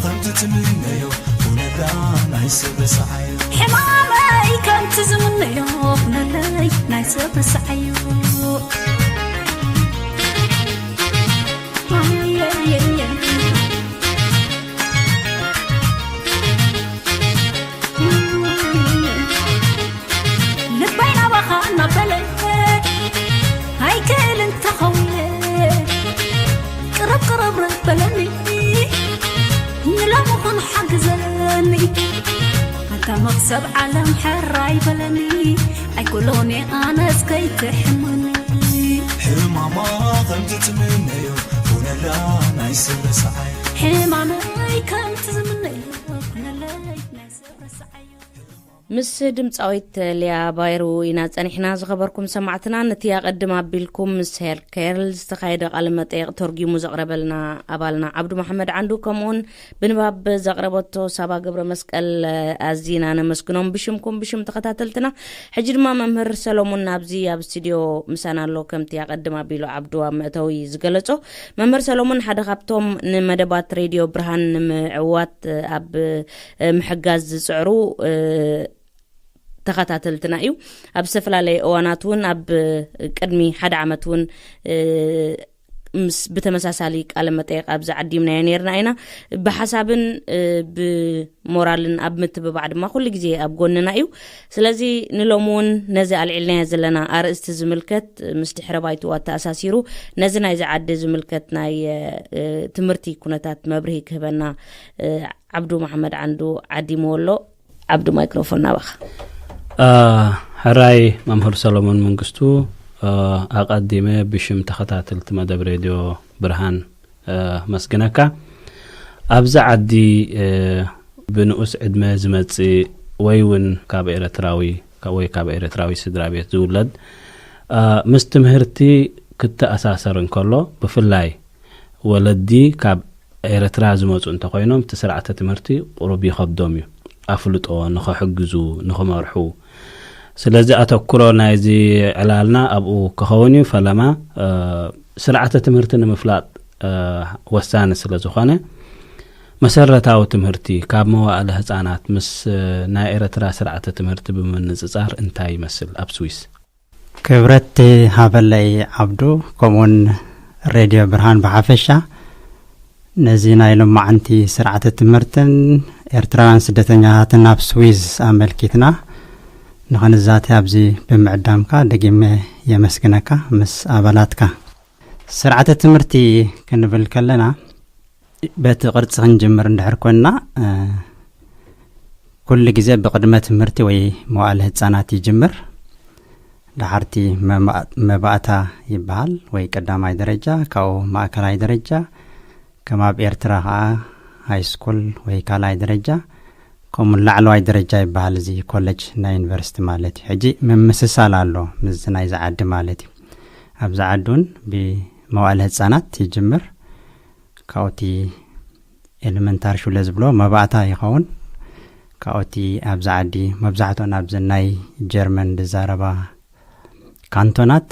ከምቲ ትምነዮ ኩነታ ናይ ሰብ ርሳዓዮ ሕማመይ ከምቲ ዝምነዮ ኩነለይ ናይ ሰብ ርሳዓዮ ልበይ ናባኻ እናበለ ኣይክእልን ተኸውለ ቅረብ ቅረብ በለኒ ንሎሚ ኹን ሓግዘኒ ኣታ መኽሰብ ዓለም ሕራይ በለኒ ኣይኮሎኒ ኣነስ ከይትሕምኒ ሕማማ ከምቲ ትምነዮ ኩነላ ናይ ሰብ ርሳዓዮ ሕማመይ ከምቲ ዝምነዮ ኩነለይ ናይ ሰብ ርሳዓዮ ምስ ድምፃዊት ሊያ ባይሩ ኢና ፀኒሕና። ዝኸበርኩም ሰማዕትና፣ ነቲ ኣቐድም ኣቢልኩም ምስ ሄር ኬርል ዝተኻየደ ቃለ መጠየቕ ተርጒሙ ዘቕረበልና ኣባልና ዓብዱ መሓመድ ዓንዱ፣ ከምኡውን ብንባብ ዘቕረበቶ ሳባ ገብረ መስቀል ኣዚና ነመስግኖም ብሽምኩም ብሽም ተኸታተልትና። ሕጂ ድማ መምህር ሰሎሙን ናብዚ ኣብ ስቱዲዮ ምሳና ኣሎ። ከምቲ ኣቐድም ኣቢሉ ዓብዱ ኣብ መእተዊ ዝገለጾ፣ መምህር ሰሎሙን ሓደ ካብቶም ንመደባት ሬድዮ ብርሃን ንምዕዋት ኣብ ምሕጋዝ ዝጽዕሩ ተኸታተልትና እዩ። ኣብ ዝተፈላለየ እዋናት እውን ኣብ ቅድሚ ሓደ ዓመት እውን ምስ ብተመሳሳሊ ቃለ መጠየቅ ኣብዚ ዓዲምናዮ ነርና ኢና። ብሓሳብን ብሞራልን ኣብ ምትብባዕ ድማ ኩሉ ግዜ ኣብ ጎንና እዩ። ስለዚ ንሎም እውን ነዚ ኣልዒልናዮ ዘለና ኣርእስቲ ዝምልከት ምስ ድሕረ ባይትኡ ኣተኣሳሲሩ ነዚ ናይዚ ዓዲ ዝምልከት ናይ ትምህርቲ ኩነታት መብርሂ ክህበና ዓብዱ መሓመድ ዓንዱ ዓዲምዎ ኣሎ። ዓብዱ፣ ማይክሮፎን ናባኻ። ሕራይ መምህር ሰሎሞን መንግስቱ፣ ኣቐዲመ ብሽም ተኸታተልቲ መደብ ሬድዮ ብርሃን መስግነካ። ኣብዚ ዓዲ ብንኡስ ዕድመ ዝመጽእ ወይ እውን ካብ ኤረትራዊ ወይ ካብ ኤረትራዊ ስድራ ቤት ዝውለድ ምስ ትምህርቲ ክተኣሳሰር እንከሎ፣ ብፍላይ ወለዲ ካብ ኤረትራ ዝመጹ እንተኾይኖም፣ እቲ ስርዓተ ትምህርቲ ቁሩብ ይኸብዶም እዩ፣ ኣፍልጦ ንኸሕግዙ፣ ንኽመርሑ። ስለዚ ኣተኩሮ ናይዚ ዕላልና ኣብኡ ክኸውን እዩ። ፈለማ ስርዓተ ትምህርቲ ንምፍላጥ ወሳኒ ስለ ዝኾነ፣ መሰረታዊ ትምህርቲ ካብ መዋእለ ህጻናት ምስ ናይ ኤረትራ ስርዓተ ትምህርቲ ብምንጽጻር እንታይ ይመስል ኣብ ስዊስ? ክብረት ሃበለይ ዓብዱ፣ ከምኡውን ሬድዮ ብርሃን ብሓፈሻ፣ ነዚ ናይ ሎማዓንቲ ስርዓተ ትምህርትን ኤርትራውያን ስደተኛታትን ናብ ስዊዝ ኣመልኪትና ንኸንዛተ ኣብዚ ብምዕዳምካ ደጊመ የመስግነካ ምስ ኣባላትካ። ስርዓተ ትምህርቲ ክንብል ከለና በቲ ቅርጺ ክንጅምር እንድሕር ኮንና፣ ኩሉ ግዜ ብቅድመ ትምህርቲ ወይ መዋእለ ህጻናት ይጅምር። ደሓርቲ መባእታ ይበሃል ወይ ቀዳማይ ደረጃ፣ ካብኡ ማእከላይ ደረጃ፣ ከም ኣብ ኤርትራ ከኣ ሃይስኩል ወይ ካልኣይ ደረጃ፣ ከምኡ ላዕለዋይ ደረጃ ይበሃል። እዚ ኮለጅ ናይ ዩኒቨርሲቲ ማለት እዩ። ሕጂ ምምስሳል ኣሎ ምስዚ ናይዚ ዓዲ ማለት እዩ። ኣብዚ ዓዲ እውን ብመዋእለ ህጻናት ይጅምር። ካብኡቲ ኤለመንታሪ ሹለ ዝብሎ መባእታ ይኸውን። ካብኡቲ ኣብዚ ዓዲ መብዛሕትኦን ኣብዚ ናይ ጀርመን ዝዛረባ ካንቶናት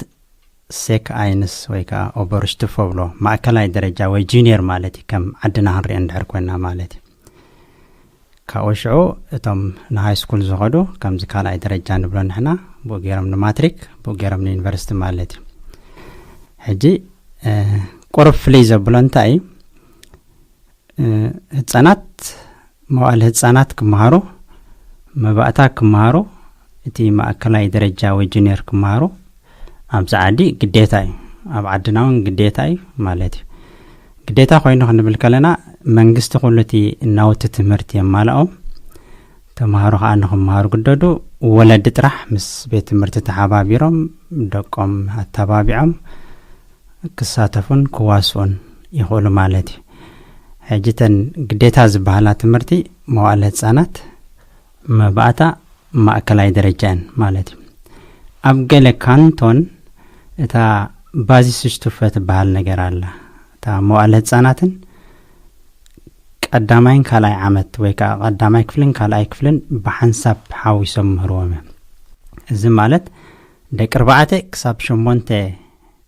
ሴክ ኣይንስ ወይ ከዓ ኦበርሽቱፎ ብሎ ማእከላይ ደረጃ ወይ ጁኒየር ማለት እዩ። ከም ዓድና ክንሪኦ እንድሕር ኮይና ማለት እዩ። ካብኡ ሽዑ እቶም ንሃይ ስኩል ዝኸዱ ከምዚ ካልኣይ ደረጃ ንብሎ ንሕና፣ ብኡ ገይሮም ንማትሪክ፣ ብኡ ገይሮም ንዩኒቨርሲቲ ማለት እዩ። ሕጂ ቁሩብ ፍልይ ዘብሎ እንታይ እዩ? ህጻናት መዋእለ ህጻናት ክመሃሩ፣ መባእታ ክመሃሩ፣ እቲ ማእከላይ ደረጃ ወይ ጁኒየር ክመሃሩ ኣብዚ ዓዲ ግዴታ እዩ። ኣብ ዓድና እውን ግዴታ እዩ ማለት እዩ። ግዴታ ኮይኑ ክንብል ከለና መንግስቲ ኩሉ እቲ ናውቲ ትምህርቲ የማልኦም፣ ተምሃሮ ከዓ ንክመሃሩ ግደዱ። ወለዲ ጥራሕ ምስ ቤት ትምህርቲ ተሓባቢሮም ደቆም ኣተባቢዖም ክሳተፉን ክዋስኡን ይኽእሉ ማለት እዩ። ሕጂ እተን ግዴታ ዝበሃላ ትምህርቲ መዋእለ ህጻናት፣ መባእታ፣ ማእከላይ ደረጃ እየን ማለት እዩ። ኣብ ገለ ካንቶን እታ ባዚስሽቱፈ ትበሃል ነገር ኣላ። እታ መዋእለ ህጻናትን ቀዳማይን ካልኣይ ዓመት ወይ ከዓ ቀዳማይ ክፍልን ካልኣይ ክፍልን ብሓንሳብ ሓዊሶም ምህርዎም እዮም። እዚ ማለት ደቂ ኣርባዕተ ክሳብ ሸሞንተ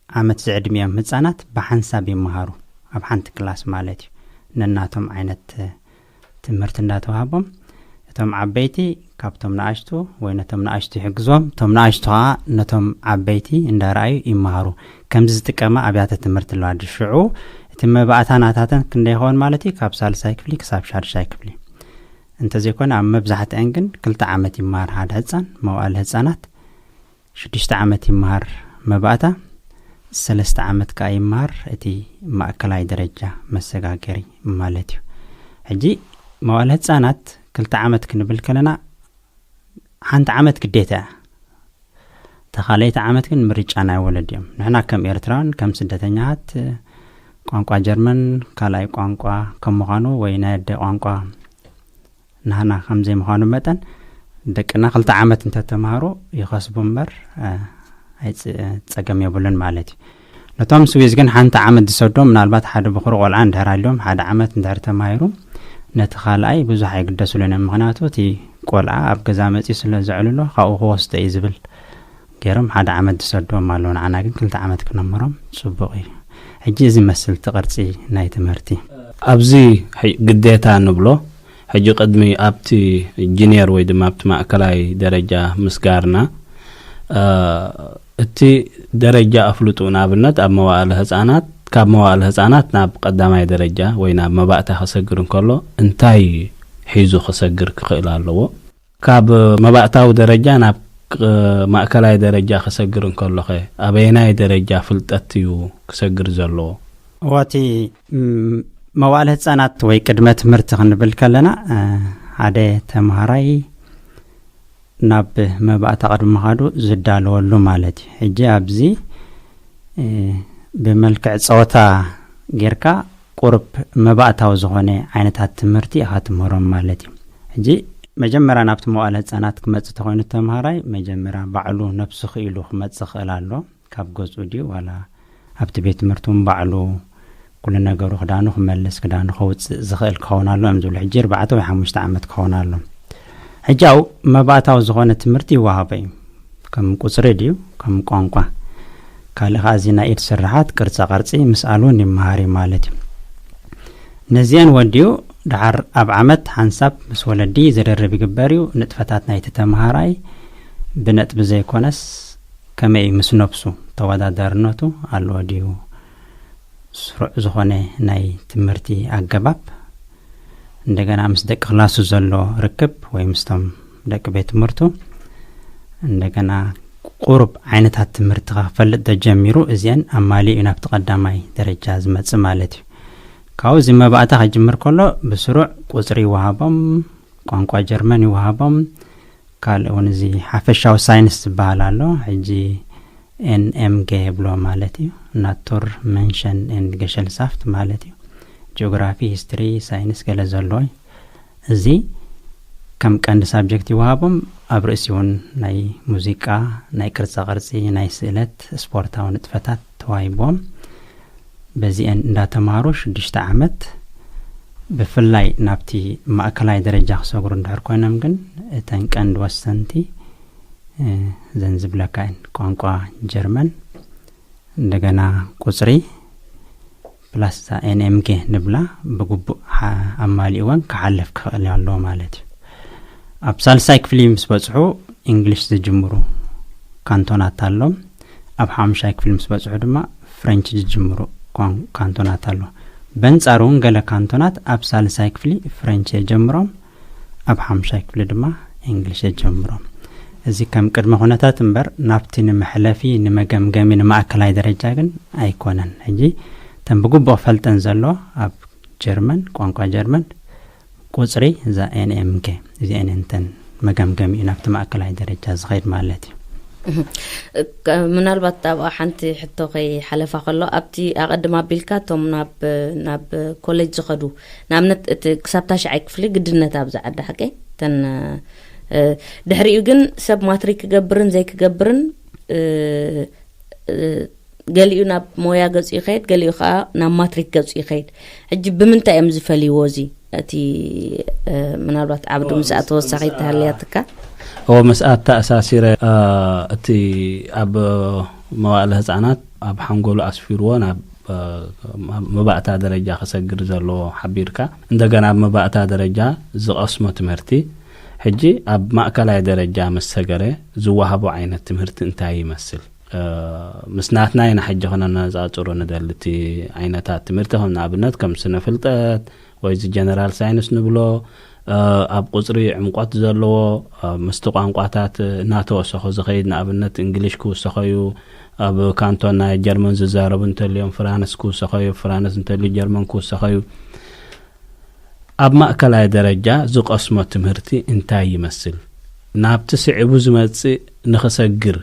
ዓመት ዝዕድሚኦም ህጻናት ብሓንሳብ ይመሃሩ፣ ኣብ ሓንቲ ክላስ ማለት እዩ። ነናቶም ዓይነት ትምህርቲ እንዳተዋህቦም፣ እቶም ዓበይቲ ካብቶም ንኣሽቱ ወይ ነቶም ንኣሽቱ ይሕግዞም፣ እቶም ንኣሽቱ ከዓ ነቶም ዓበይቲ እንዳረኣዩ ይመሃሩ። ከምዚ ዝጥቀማ ኣብያተ ትምህርቲ ኣለዋ። ሽዑ እቲ መባእታ ናታተን ክንደይ ይኸውን ማለት እዩ? ካብ ሳልሳይ ክፍሊ ክሳብ ሻድሻይ ክፍሊ እንተዘይኮነ፣ ኣብ መብዛሕትአን ግን ክልተ ዓመት ይመሃር ሓደ ህፃን፣ መዋእለ ህፃናት። ሽዱሽተ ዓመት ይመሃር መባእታ፣ ሰለስተ ዓመት ከዓ ይመሃር እቲ ማእከላይ ደረጃ መሰጋገሪ ማለት እዩ። ሕጂ መዋእለ ህፃናት ክልተ ዓመት ክንብል ከለና፣ ሓንቲ ዓመት ግዴታ እያ። እታ ካልኣይቲ ዓመት ግን ምርጫ ናይ ወለዲ እዮም። ንሕና ከም ኤርትራውያን፣ ከም ስደተኛታት፣ ቋንቋ ጀርመን ካልኣይ ቋንቋ ከም ምዃኑ ወይ ናይ ኣደ ቋንቋ ናህና ከም ዘይምዃኑ መጠን፣ ደቅና ክልተ ዓመት እንተተምሃሩ ይኸስቡ እምበር፣ እ፣ ኣይጽ-፣ ጸገም የብሉን ማለት እዩ። ነቶም ስዊዝ ግን ሓንቲ ዓመት ዝሰዶም፣ ምናልባት ሓደ ብኹሪ ቆልዓ እንድሕር ኣልዮም፣ ሓደ ዓመት እንድሕር ተማሂሩ፣ ነቲ ካልኣይ ብዙሕ ኣይግደስሉን እዮም። ምኽንያቱ እቲ ቆልዓ ኣብ ገዛ መጺኡ ስለ ዘዕልሎ፣ ካብኡ ክወስዶ እዩ ዝብል ገይሮም ሓደ ዓመት ዝሰድዎም ኣለዉ። ንዓና ግን ክልተ ዓመት ክነምሮም ጽቡቕ እዩ። ሕጂ እዚ መስል እቲ ቅርጺ ናይ ትምህርቲ። ኣብዚ ሕይ-፣ ግዴታ ንብሎ፣ ሕጂ ቅድሚ ኣብቲ ጂኒየር ወይ ድማ ኣብቲ ማእከላይ ደረጃ ምስጋርና፣ እ፣ እቲ ደረጃ ኣፍልጡ፣ ንኣብነት ኣብ መዋእለ ህጻናት ካብ መዋእለ ህጻናት ናብ ቀዳማይ ደረጃ ወይ ናብ መባእታ ክሰግር እንከሎ እንታይ ሒዙ ክሰግር ክኽእል ኣለዎ? ካብ መባእታዊ ደረጃ ናብ ቅ- ማእከላይ ደረጃ ክሰግር እንከሎኸ ኣበየናይ ደረጃ ፍልጠት እዩ ክሰግር ዘለዎ? ዋቲ መዋእለ ህጻናት ወይ ቅድመ ትምህርቲ ክንብል ከለና ሓደ ተምሃራይ ናብ መባእታ ቅድሚ ምኻዱ ዝዳለወሉ ማለት እዩ። ሕጂ ኣብዚ ብመልክዕ ጸወታ ጌርካ ቁርብ መባእታዊ ዝኾነ ዓይነታት ትምህርቲ ኢኻ ትምህሮም ማለት እዩ። ሕጂ መጀመርያ ናብቲ መዋእለ ህጻናት ክመጽእ ተኾይኑ ተምሃራይ መጀመርያ ባዕሉ ነብሱ ክኢሉ ክመጽእ ክእል ኣሎ። ካብ ገዝኡ ድዩ ዋላ ኣብቲ ቤት ትምህርቲ እውን ባዕሉ ኩሉ ነገሩ ክዳኑ ክመልስ ክዳኑ ከውፅእ ዝኽእል ክኸውን ኣሎ እዮም ዝብሉ። ሕጂ ኣርባዕተ ወይ ሓሙሽተ ዓመት ክኸውን ኣሎ። ሕጂ ኣብኡ መባእታዊ ዝኾነ ትምህርቲ ይወሃቦ እዩ። ከም ቁፅሪ ድዩ ከም ቋንቋ ካልእ ከዓ እዚ ናይ ኢድ ስራሓት ቅርፃ ቅርፂ ምስኣል እውን ይመሃር እዩ ማለት እዩ። ነዚአን ወዲኡ ድሓር ኣብ ዓመት ሓንሳብ ምስ ወለዲ ዝርርብ ይግበር እዩ። ንጥፈታት ናይቲ ተምሃራይ ብነጥቢ ዘይኮነስ ከመይ ምስ ነብሱ ተወዳዳርነቱ ኣለዎ ድዩ? ስሩዕ ዝኾነ ናይ ትምህርቲ ኣገባብ እንደገና ምስ ደቂ ክላሱ ዘሎ ርክብ ወይ ምስቶም ደቂ ቤት ትምህርቱ እንደገና ቁሩብ ዓይነታት ትምህርቲ ክፈልጥ ተጀሚሩ እዚአን ኣማሊኡ ናብቲ ቀዳማይ ደረጃ ዝመጽእ ማለት እዩ። ካብኡ እዚ መባእታ ክጅምር ከሎ ብስሩዕ ቁፅሪ ይወሃቦም፣ ቋንቋ ጀርመን ይወሃቦም፣ ካልእ እውን እዚ ሓፈሻዊ ሳይንስ ዝበሃል ኣሎ። ሕጂ ኤንኤምጌ የብሎ ማለት እዩ። ናቱር መንሸን ኤንድ ገሸልሳፍት ማለት እዩ። ጂኦግራፊ፣ ሂስትሪ፣ ሳይንስ ገለ ዘሎ እዚ ከም ቀንዲ ሳብጀክት ይወሃቦም። ኣብ ርእሲ እውን ናይ ሙዚቃ፣ ናይ ቅርፃ ቅርፂ፣ ናይ ስእለት፣ ስፖርታዊ ንጥፈታት ተዋሂቦም። በዚአን እንዳተማሩ ሽዱሽተ ዓመት ብፍላይ ናብቲ ማእከላይ ደረጃ ክሰግሩ እንድሕር ኮይኖም ግን እተን ቀንዲ ወሰንቲ ዘን ዝብለካ እየን። ቋንቋ ጀርመን፣ እንደገና ቁፅሪ ፕላስ እዛ ኤንኤምጌ ንብላ ብግቡእ ኣማሊእወን ክሓልፍ ክኽእል ኣለዎ ማለት እዩ። ኣብ ሳልሳይ ክፍሊ ምስ በፅሑ እንግሊሽ ዝጅምሩ ካንቶናት ኣሎም። ኣብ ሓሙሻይ ክፍሊ ምስ በፅሑ ድማ ፍሬንች ዝጅምሩ ካንቶናት ኣሎ። በንጻሩ እውን ገለ ካንቶናት ኣብ ሳልሳይ ክፍሊ ፍሬንች የጀምሮም፣ ኣብ ሓሙሻይ ክፍሊ ድማ እንግሊሽ የጀምሮም። እዚ ከም ቅድመ ኩነታት እምበር ናብቲ ንመሕለፊ ንመገምገሚ ንማእከላይ ደረጃ ግን ኣይኮነን። ሕጂ እተን ብግቡእ ክፈልጠን ዘሎ ኣብ ጀርመን ቋንቋ ጀርመን ቁፅሪ እዛ ኤንኤምኬ እዚአን እንተን መገምገሚ እዩ ናብቲ ማእከላይ ደረጃ ዝኸይድ ማለት እዩ። ምናልባት ኣብኣ ሓንቲ ሕቶ ከይ ሓለፋ ከሎ ኣብቲ ኣቐድም ኣቢልካ እቶም ናብ ናብ ኮሌጅ ዝኸዱ ንኣብነት እቲ ክሳብ ታሽዓይ ክፍሊ ግድነት ኣብዚ ዓዲ ሓቂ ተን ድሕሪኡ ግን ሰብ ማትሪክ ክገብርን ዘይክገብርን ገሊኡ ናብ ሞያ ገጹ ይኸይድ፣ ገሊኡ ከዓ ናብ ማትሪክ ገጹ ይኸይድ። ሕጂ ብምንታይ እዮም ዝፈልይዎ? እዚ እቲ ምናልባት ዓብዱ ምስኣ ተወሳኺ ተሃልያትካ እዎ ምስኣ ተኣሳሲረ እቲ ኣብ መዋእለ ህፃናት ኣብ ሓንጎሉ ኣስፊርዎ ናብ መባእታ ደረጃ ክሰግር ዘለዎ ሓቢርካ እንደገና ኣብ መባእታ ደረጃ ዝቐስሞ ትምህርቲ ሕጂ ኣብ ማእከላይ ደረጃ ምስ ሰገረ ዝወሃቦ ዓይነት ትምህርቲ እንታይ ይመስል? ምስ ናትና ኢና ሕጂ ክነነጻጽሮ ንደሊ። እቲ ዓይነታት ትምህርቲ ከም ንኣብነት ከም ስነ ፍልጠት ወይ እዚ ጀነራል ሳይንስ ንብሎ ኣብ ቁፅሪ ዕምቆት ዘለዎ ምስቲ ቋንቋታት እናተወሰኸ ዝኸይድ ንኣብነት እንግሊሽ ክውሰኸዩ ኣብ ካንቶን ናይ ጀርመን ዝዛረቡ እንተልዮም ፍራንስ ክውሰኸዩ ፍራንስ እንተልዩ ጀርመን ክውሰኸዩ ኣብ ማእከላይ ደረጃ ዝቐስሞ ትምህርቲ እንታይ ይመስል? ናብቲ ስዒቡ ዝመጽእ ንኽሰግር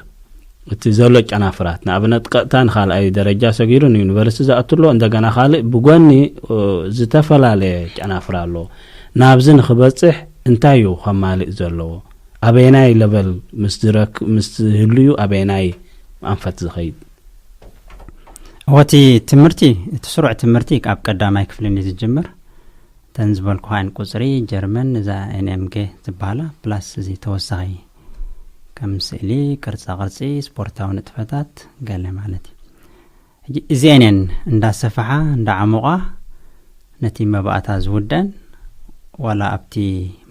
እቲ ዘሎ ጨናፍራት ንኣብነት ቀጥታ ንኻልኣይ ደረጃ ሰጊሩ ንዩኒቨርሲቲ ዝኣትሎ እንደገና ካልእ ብጎኒ ዝተፈላለየ ጨናፍራ ኣሎ። ናብዚ ንኽበጽሕ እንታይ እዩ ከማልእ ዘለዎ? ኣበየናይ ለቨል ምስ ዝረክ ምስ ዝህልዩ ኣበየናይ ኣንፈት ዝኸይድ? ወቲ ትምህርቲ እቲ ስሩዕ ትምህርቲ ኣብ ቀዳማይ ክፍሊ እዩ ዝጅምር። እተን ዝበልኩኻን ቁፅሪ ጀርመን እዛ ኤንኤምጌ ዝበሃላ ፕላስ እዚ ተወሳኺ ከም ስእሊ ቅርፃ ቅርፂ ስፖርታዊ ንጥፈታት ገለ ማለት እዩ። ሕጂ እዚአን እየን እንዳሰፈሓ እንዳዓሞቓ ነቲ መባእታ ዝውደን ዋላ ኣብቲ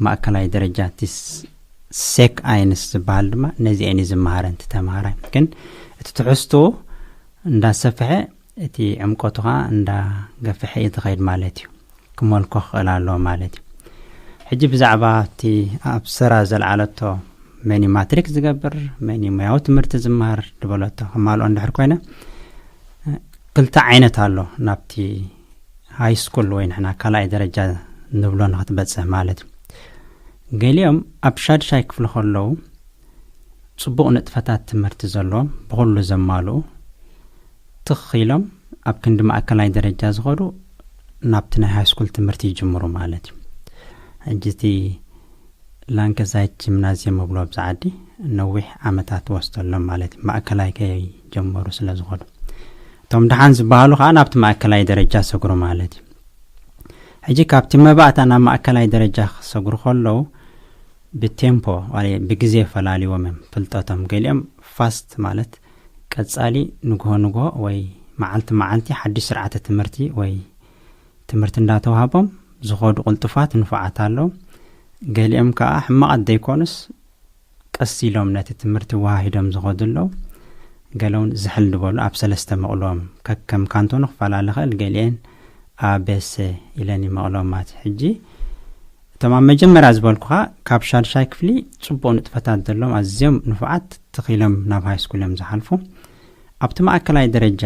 ማእከላይ ደረጃ እቲ ሴክ ኣይንስ ዝበሃል ድማ ነዚአን እዩ ዝመሃረን እቲ ተምሃራይ ግን እቲ ትሕዝቶ እንዳሰፈሐ እቲ ዕምቆቱ ኸዓ እንዳገፍሐ እዩ ዝኸይድ ማለት እዩ። ክመልኮ ክኽእል ኣለዎ ማለት እዩ። ሕጂ ብዛዕባ እቲ ኣብ ሰራ ዘልዓለቶ መን እዩ ማትሪክ ዝገብር፣ መን እዩ ሞያዊ ትምህርቲ ዝመሃር ዝበለቶ ከማልኦ እንድሕር ኮይነ፣ ክልተ ዓይነት ኣሎ ናብቲ ሃይ ስኩል ወይ ንሕና ካልኣይ ደረጃ ንብሎ ንክትበጽሕ ማለት እዩ። ገሊኦም ኣብ ሻድሻይ ክፍሊ ከለዉ ጽቡቕ ንጥፈታት ትምህርቲ ዘለዎም ብኹሉ ዘማልኡ ትኽ ኢሎም ኣብ ክንዲ ማእከላይ ደረጃ ዝኸዱ ናብቲ ናይ ሃይ ስኩል ትምህርቲ ይጅምሩ ማለት እዩ። ሕጂ እቲ ላንከሳይት ጂምናዝየም እብሎ ኣብዚ ዓዲ ነዊሕ ዓመታት ወስደሎም ማለት እዩ። ማእከላይ ከይጀመሩ ስለ ዝኸዱ እቶም ደሓን ዝበሃሉ ከዓ ናብቲ ማእከላይ ደረጃ ሰግሩ ማለት እዩ። ሕጂ ካብቲ መባእታ ናብ ማእከላይ ደረጃ ክሰግሩ ከለዉ ብቴምፖ ወይ ብግዜ ፈላልዎም እዮም ፍልጠቶም። ገሊኦም ፋስት ማለት ቀጻሊ ንግሆ ንግሆ ወይ መዓልቲ መዓልቲ ሓድሽ ስርዓተ ትምህርቲ ወይ ትምህርቲ እንዳተዋህቦም ዝኸዱ ቅልጡፋት ንፉዓት ኣለዉ። ገሊኦም ከዓ ሕማቓት ዘይኮኑስ ቀስ ኢሎም ነቲ ትምህርቲ ወሃሂዶም ዝኸዱ ኣለዉ። ገለውን ዝሕል ዝበሉ ኣብ ሰለስተ መቕሎም ከከም ካንቶኑ ክፈላለ ኽእል። ገሊኤን ኣበሰ ኢለን ይመቕሎም ማለት እዩ። ሕጂ እቶም ኣብ መጀመርያ ዝበልኩኻ ካብ ሻድሻይ ክፍሊ ጽቡቕ ንጥፈታት ዘለዎም ኣዝዮም ንፉዓት ትኺሎም ናብ ሃይ ስኩል እዮም ዝሓልፉ። ኣብቲ ማእከላይ ደረጃ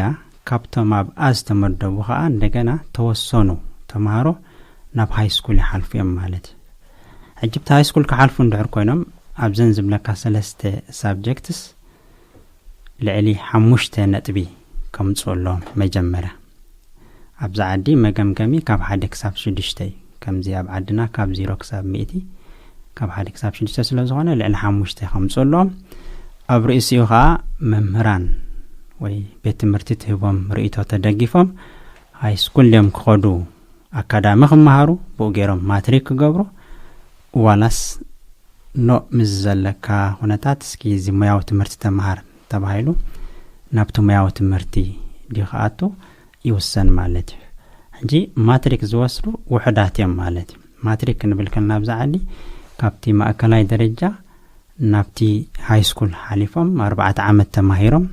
ካብቶም ኣብ ኣ ዝተመደቡ ኸዓ እንደገና ተወሰኑ ተምሃሮ ናብ ሃይ ስኩል ይሓልፉ እዮም ማለት እዩ። ሕጂ ብቲ ሃይ ስኩል ክሓልፉ እንድሕር ኮይኖም ኣብዘን ዝብለካ ሰለስተ ሳብጀክትስ ልዕሊ ሓሙሽተ ነጥቢ ከምፅኡ ኣለዎም። መጀመርያ ኣብዚ ዓዲ መገምገሚ ካብ ሓደ ክሳብ ሽዱሽተ እዩ። ከምዚ ኣብ ዓድና ካብ ዜሮ ክሳብ ሚእቲ ካብ ሓደ ክሳብ ሽዱሽተ ስለ ዝኾነ ልዕሊ ሓሙሽተ ከምፅኡ ኣለዎም። ኣብ ርእሲኡ ከዓ መምህራን ወይ ቤት ትምህርቲ ትህቦም ርእይቶ ተደጊፎም ሃይ ስኩል ድዮም ክኸዱ ኣካዳሚ ክመሃሩ ብኡ ገይሮም ማትሪክ ክገብሩ ዋላስ ኖ ምስ ዘለካ ኩነታት እስኪ እዚ ሞያዊ ትምህርቲ ተምሃር ተባሂሉ ናብቲ ሞያዊ ትምህርቲ ድዩ ክኣቱ ይውሰን ማለት እዩ። ሕጂ ማትሪክ ዝወስዱ ውሑዳት እዮም ማለት እዩ። ማትሪክ ክንብል ከለና ኣብዚ ዓዲ ካብቲ ማእከላይ ደረጃ ናብቲ ሃይ ስኩል ሓሊፎም ኣርባዕተ ዓመት ተማሂሮም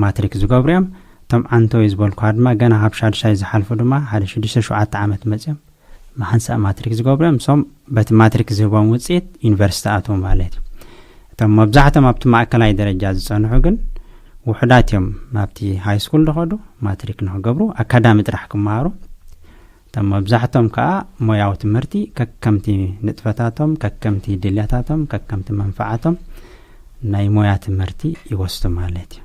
ማትሪክ ዝገብሩ እዮም። እቶም ዓንተወይ ዝበልኩኻ ድማ ገና ካብ ሻድሻይ ዝሓልፉ ድማ ሓደ ሽዱሽተ ሸውዓተ ዓመት መፅዮም ብሓንሳእ ማትሪክ ዝገብሩ እዮም። እሶም በቲ ማትሪክ ዝህቦም ውፅኢት ዩኒቨርሲቲ ኣትዉ ማለት እዩ። እቶም መብዛሕቶም ኣብቲ ማእከላይ ደረጃ ዝፀንሑ ግን ውሑዳት እዮም ናብቲ ሃይ ስኩል ዝኸዱ ማትሪክ ንክገብሩ ኣካዳሚ ጥራሕ ክመሃሩ። እቶም መብዛሕቶም ከዓ ሞያዊ ትምህርቲ ከከምቲ ንጥፈታቶም፣ ከከምቲ ድልያታቶም፣ ከከምቲ መንፈዓቶም ናይ ሞያ ትምህርቲ ይወስዱ ማለት እዩ።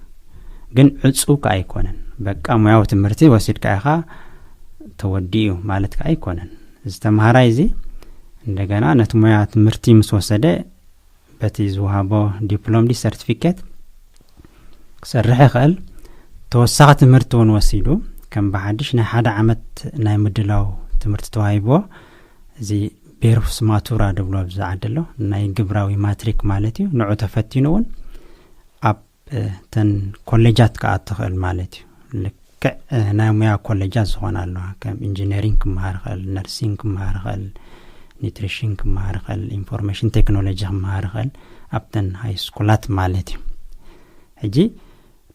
ግን ዕፁው ከዓ ኣይኮነን። በቃ ሞያዊ ትምህርቲ ወሲድካ ኢኻ ተወዲኡ ማለት ከዓ ኣይኮነን። እዚ ተምሃራይ እዚ እንደገና ነቲ ሞያ ትምህርቲ ምስ ወሰደ በቲ ዝወሃቦ ዲፕሎም ዲ ሰርቲፊኬት ክሰርሕ ይኽእል። ተወሳኺ ትምህርቲ እውን ወሲዱ ከም ብሓድሽ ናይ ሓደ ዓመት ናይ ምድላው ትምህርቲ ተዋሂብዎ። እዚ ቤርፍስ ማቱራ ድብሎ ኣብዚ ዓዲ ኣሎ፣ ናይ ግብራዊ ማትሪክ ማለት እዩ። ንዑ ተፈቲኑ እውን ኣብ እ፣ ተን ኮሌጃት ክኣቱ ይኽእል ማለት እዩ። ልክዕ እ፣ ናይ ሙያ ኮሌጃት ዝኾና ኣለዋ። ከም ኢንጂነሪንግ ክመሃር ይኽእል፣ ነርሲንግ ክመሃር ይኽእል፣ ኒትሪሽን ክመሃር ይኽእል፣ ኢንፎርሜሽን ቴክኖሎጂ ክመሃር ይኽእል ኣብተን ሃይ ስኩላት ማለት እዩ። ሕጂ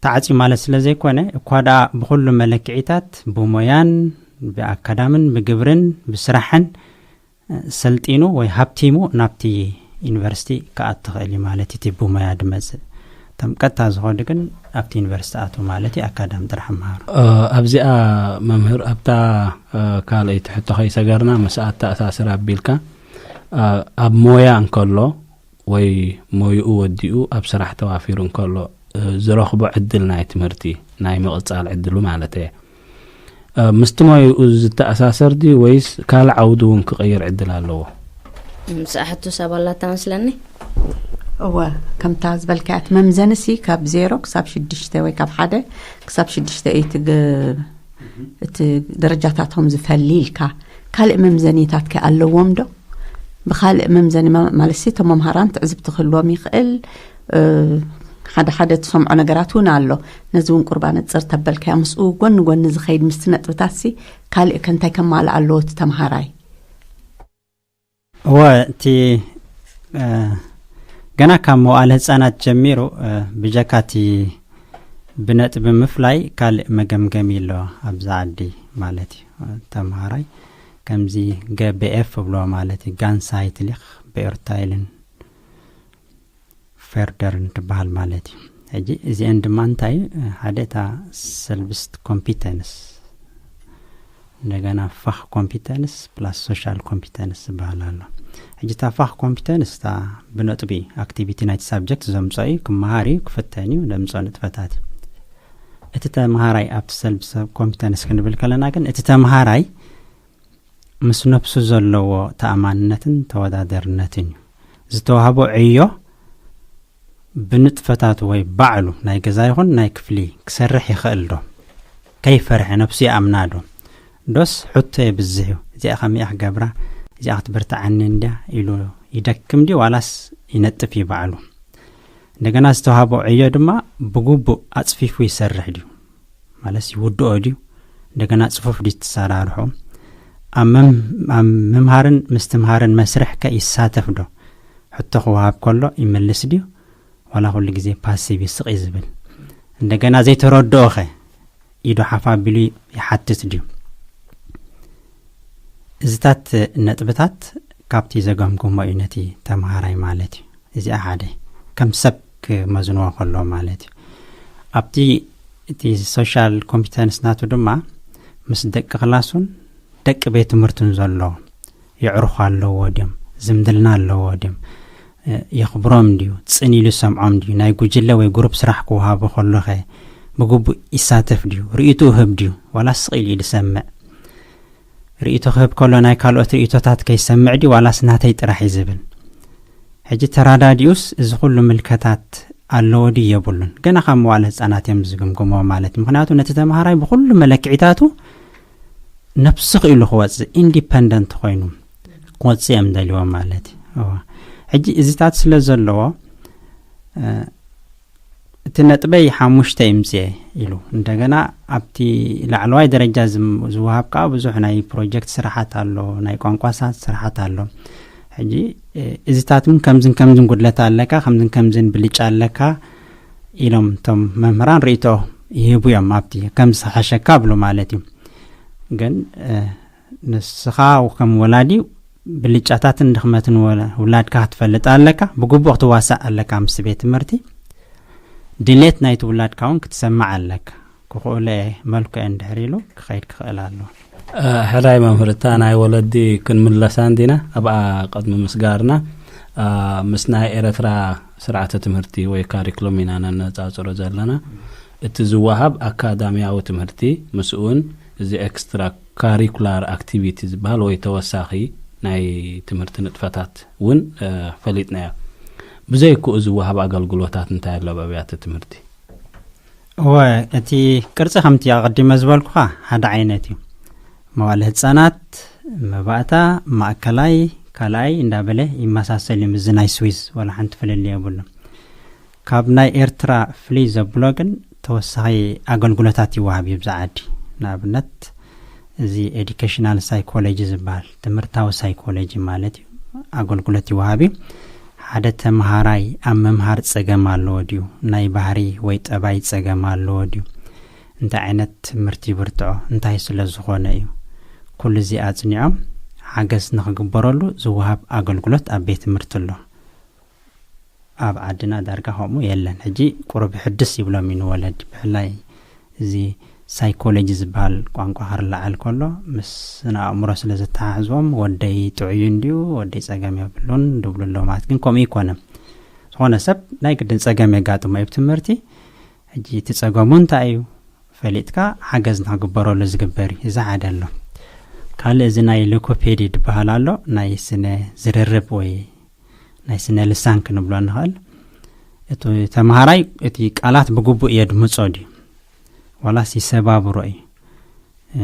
ተዓፅዩ ማለት ስለ ዘይኮነ እኳ ደኣ ብኹሉ መለክዒታት ብሞያን ብኣካዳምን ብግብርን ብስራሕን ሰልጢኑ ወይ ሃብቲሙ ናብቲ ዩኒቨርሲቲ ክኣቱ ይኽእል እዩ ማለት እዩ። እቲ ብሞያ ድመፅእ እቶም ቀጥታ ዝኸዱ ግን ኣብቲ ዩኒቨርሲቲ ኣትዉ ማለት እዩ። ኣካዳሚ ጥራሕ ምሃሩ። እ፣ ኣብዚኣ መምህር ኣብታ እ፣ ካልኣይቲ ሕቶ ከይሰገርና ምስኣ ተኣሳስር ኣቢልካ እ፣ ኣብ ሞያ እንከሎ ወይ ሞይኡ ወዲኡ ኣብ ስራሕ ተዋፊሩ እንከሎ እ፣ ዝረኽቦ ዕድል ናይ ትምህርቲ ናይ ምቕጻል ዕድሉ ማለት እየ። እ፣ ምስቲ ሞይኡ ዝተኣሳሰር ድዩ ወይስ ካልእ ዓውዲ እውን ክቕይር ዕድል ኣለዎ? ምስኣ ሕቶ ሳብ ኣላታ መስለኒ። እወ፣ ከምታ ዝበልካያ እቲ መምዘንሲ ካብ ዜሮ ክሳብ ሽዱሽተ ወይ ካብ ሓደ ክሳብ ሽዱሽተ እዩ እቲ ግ-፣ እቲ ደረጃታቶም ዝፈሊ ኢልካ። ካልእ መምዘኒታት ከ ኣለዎም ዶ? ብኻልእ መምዘኒ ማ-፣ ማለት ሲ፣ እቶም መምሃራን ትዕዝብቲ ክህልዎም ይኽእል። እ፣ ሓደ ሓደ ትሰምዖ ነገራት እውን ኣሎ። ነዚ እውን ቁርባ ነጽር ተበልካያ፣ ምስኡ ጎኒ ጎኒ ዝኸይድ ምስቲ ነጥብታት ሲ፣ ካልእ ከ እንታይ ከማልእ ኣለዎ እቲ ተምሃራይ? እወ፣ እቲ፣ እ፣ ገና ካብ መዋእለ ህጻናት ጀሚሩ፣ እ፣ ብጀካ እቲ ብነጥቢ ምፍላይ ካልእ መገምገሚ ኣሎ ኣብዛ ዓዲ ማለት እዩ። ተምሃራይ ከምዚ ገ ብኤፍ እብሎ ማለት እዩ፣ ጋንሳይት ሊኽ በኤርታይልን ፈርደርን ትበሃል ማለት እዩ። ሕጂ እዚአን ድማ እንታይ ሓደ እታ ሰልብስት ኮምፒተንስ፣ እንደገና ፋኽ ኮምፒተንስ ፕላስ ሶሻል ኮምፒተንስ ዝበሃል ኣሎ። ሕጂ እታ ፋኽ ኮምፒተንስ እታ ብነጥቢ ኣክቲቪቲ ናይቲ ሳብጀክት ዘምፀኦ እዩ፣ ክመሃር እዩ፣ ክፍተን እዩ፣ ዘምፀኦ ንጥፈታት እዩ። እቲ ተምሃራይ ኣብቲ ሰልፍ ሰብ ኮምፒተንስ ክንብል ከለና ግን እቲ ተምሃራይ ምስ ነብሱ ዘለዎ ተኣማንነትን ተወዳደርነትን እዩ። ዝተዋህቦ ዕዮ ብንጥፈታቱ ወይ ባዕሉ ናይ ገዛ ይኹን ናይ ክፍሊ ክሰርሕ ይኽእል ዶ? ከይፈርሐ ነብሱ ይኣምና ዶ? ዶስ ሕቶ የብዝሕ እዩ። እዚኣ ከመይ እያ ክገብራ? እዚኣ ክትብርትዓኒ እንድያ ኢሉ ይደክም ድዩ ዋላስ ይነጥፍ እዩ ባዕሉ? እንደገና ዝተዋህቦ ዕዮ ድማ ብግቡእ ኣጽፊፉ ይሰርሕ ድዩ? ማለት ይውድኦ ድዩ? እንደገና ጽፉፍ ድዩ ትሰራርሖ? ኣብ መም-፣ ኣብ ምምሃርን ምስትምሃርን መስርሕ ከ ይሳተፍ ዶ? ሕቶ ክወሃብ ከሎ ይመልስ ድዩ? ዋላ ኩሉ ግዜ ፓሲቭ ይስቕ እዩ ዝብል? እንደገና ዘይተረድኦ ኸ ኢዱ ሓፍ ኣቢሉ ይሓትት ድዩ? እዚታት ነጥብታት ካብቲ ዘገምግሞ እዩ ነቲ ተምሃራይ ማለት እዩ። እዚኣ ሓደ ከም ሰብ ክመዝንዎ ከሎ ማለት እዩ። ኣብቲ እቲ ሶሻል ኮምፒተንስ ናቱ ድማ ምስ ደቂ ክላሱን ደቂ ቤት ትምህርቱን ዘሎ የዕርኹ ኣለዎ ድዮም፣ ዝምድልና ኣለዎ ድዮም፣ እ፣ የኽብሮም ድዩ፣ ጽን ኢሉ ይሰምዖም ድዩ፣ ናይ ጉጅለ ወይ ግሩፕ ስራሕ ክወሃቦ ከሎኸ ብግቡእ ይሳተፍ ድዩ፣ ርእይትኡ ህብ ድዩ፣ ዋላ ስቕ ኢሉ እዩ ዝሰምዕ? ርእይቶ ክህብ ከሎ ናይ ካልኦት ርእይቶታት ከይሰምዕ ድዩ ዋላስ ናተይ ጥራሕ እዩ ዝብል? ሕጂ ተራዳዲኡስ እዚ ኩሉ ምልከታት ኣለዎ ድዩ የብሉን? ገና ካብ መዋለ ህፃናት እዮም ዝግምግሞ ማለት እዩ። ምኽንያቱ ነቲ ተምሃራይ ብኩሉ መለክዒታቱ ነብሱ ክኢሉ ክወፅእ፣ ኢንዲፐንደንት ኮይኑ ክወፅእ እዮም ደልዎም ማለት እዩ። እዋ። ሕጂ እዚታት ስለ ዘለዎ፣ እ፣ እቲ ነጥበይ ሓሙሽተ ይምፅኤ ኢሉ። እንደገና ኣብቲ ላዕለዋይ ደረጃ ዝም-፣ ዝወሃብ ከዓ ብዙሕ ናይ ፕሮጀክት ስራሓት ኣሎ፣ ናይ ቋንቋሳት ስራሓት ኣሎ። ሕጂ፣ እ፣ እዚታት እውን ከምዝን ከምዝን ጉድለት ኣለካ፣ ከምዝን ከምዝን ብልጫ ኣለካ ኢሎም እቶም መምህራን ርእይቶ ይህቡ እዮም። ኣብቲ ከም ዝሓሸካ ብሎ ማለት እዩ። ግን፣ እ፣ ንስኻ ከም ወላዲ ብልጫታትን ድኽመትን ወላ-፣ ውላድካ ክትፈልጥ ኣለካ፣ ብግቡእ ክትዋሳእ ኣለካ ምስ ቤት ትምህርቲ። ድሌት ናይቲ ውላድካ እውን ክትሰማዕ ኣለካ። ክኽእሎ እየ፣ መልክዑ እንድሕር ኢሉ ክኸይድ ክኽእል ኣለዎ። እ፣ ሕራይ መምህር፣ እታ ናይ ወለዲ ክንምለሳ እንዲና፣ ኣብኣ ቅድሚ ምስጋርና፣ እ፣ ምስ ናይ ኤረትራ ስርዓተ ትምህርቲ ወይ ካሪክሎም ኢና ነነጻጽሮ ዘለና። እቲ ዝወሃብ ኣካዳሚያዊ ትምህርቲ፣ ምስኡ እውን እዚ ኤክስትራ ካሪኩላር ኣክቲቪቲ ዝበሃል ወይ ተወሳኺ ናይ ትምህርቲ ንጥፈታት እውን፣ እ፣ ፈሊጥናዮ። ብዘይክኡ ዝወሃብ ኣገልግሎታት እንታይ ኣሎ ኣብ ኣብያተ ትምህርቲ? እወ፣ እቲ ቅርጺ ከምቲ ኣቐዲመ ዝበልኩኻ ሓደ ዓይነት እዩ። መዋለ ህጻናት፣ መባእታ፣ ማእከላይ፣ ካልኣይ እንዳበለ ይመሳሰል እዩ። ምስዚ ናይ ስዊዝ ዋላ ሓንቲ ፍልልይ የብሉን። ካብ ናይ ኤርትራ ፍልይ ዘብሎ ግን ተወሳኺ ኣገልግሎታት ይወሃብ እዩ ብዛ ዓዲ። ንኣብነት፣ እዚ ኤዱኬሽናል ሳይኮሎጂ ዝበሃል ትምህርታዊ ሳይኮሎጂ ማለት እዩ። ኣገልግሎት ይወሃብ እዩ። ሓደ ተምሃራይ ኣብ ምምሃር ጸገም ኣለዎ ድዩ? ናይ ባህሪ ወይ ጠባይ ጸገም ኣለዎ ድዩ? እንታይ ዓይነት ትምህርቲ ይብርትዖ? እንታይ ስለ ዝኾነ እዩ? ኩሉ እዚ ኣጽኒዖም ሓገዝ ንኽግበረሉ ዝወሃብ ኣገልግሎት ኣብ ቤት ትምህርቲ ኣሎ። ኣብ ዓድና ዳርጋ ከምኡ የለን። ሕጂ ቁሩብ ሕድስ ይብሎም እዩ ንወለዲ። ብፍላይ እዚ ሳይኮሎጂ ዝበሃል ቋንቋ ክርለዓል ከሎ ምስ ስነ ኣእምሮ ስለ ዘተሓሕዝዎም፣ "ወደይ ጥዑይ እንድዩ፣ ወደይ ጸገም የብሉን" ድብሉ ኣለዉ። ማለት ግን ከምኡ ይኮነ። ዝኾነ ሰብ ናይ ግድን ጸገም የጋጥሞ እዩ ብትምህርቲ። ሕጂ እቲ ጸገሙ እንታይ እዩ ፈሊጥካ ሓገዝ ንክግበረሉ ዝግበር እዩ። እዚ ሓደ ኣሎ። ካልእ እዚ ናይ ሊኮፔዲ ዝበሃል ኣሎ፣ ናይ ስነ ዝርርብ ወይ ናይ ስነ ልሳን ክንብሎ ንኽእል። እቲ ተምሃራይ እቲ ቃላት ብግቡእ የድምጾ ድዩ? ዋላስ ይሰባብሮ እዩ? እ፣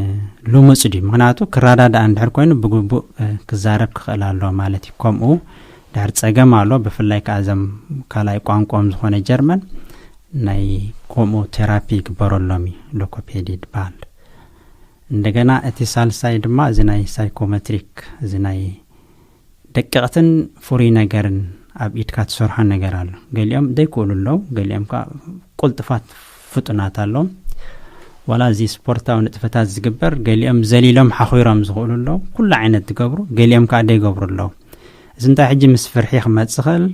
ልሙጽ ድዩ? ምኽንያቱ ክረዳዳእ እንድሕር ኮይኑ ብግቡእ፣ እ፣ ክዛረብ ክኽእል ኣለዎ ማለት እዩ። ከምኡ ድሕር ጸገም ኣሎ፣ ብፍላይ ከኣ እዞም ካልኣይ ቋንቋኦም ዝኾነ ጀርመን ናይ ከምኡ ቴራፒ ይግበረሎም እዩ፣ ሎኮፔዲ ይበሃል። እንደገና እቲ ሳልሳይ ድማ እዚ ናይ ሳይኮሜትሪክ፣ እዚ ናይ ደቀቕትን ፍሩይ ነገርን ኣብ ኢድካ ትሰርሖ ነገር ኣሎ። ገሊኦም ዘይክእሉ ኣለዉ፣ ገሊኦም ከኣ ቅልጡፋት ፍጡናት ኣለዉ። ዋላ እዚ ስፖርታዊ ንጥፈታት ዝግበር፣ ገሊኦም ዘሊሎም ሓኺሮም ዝኽእሉ ኣለዉ፣ ኩሉ ዓይነት ዝገብሩ፣ ገሊኦም ከዓ ዘይገብሩ ኣለዉ። እዚ እንታይ ሕጂ ምስ ፍርሒ ክመጽእ ይኽእል፣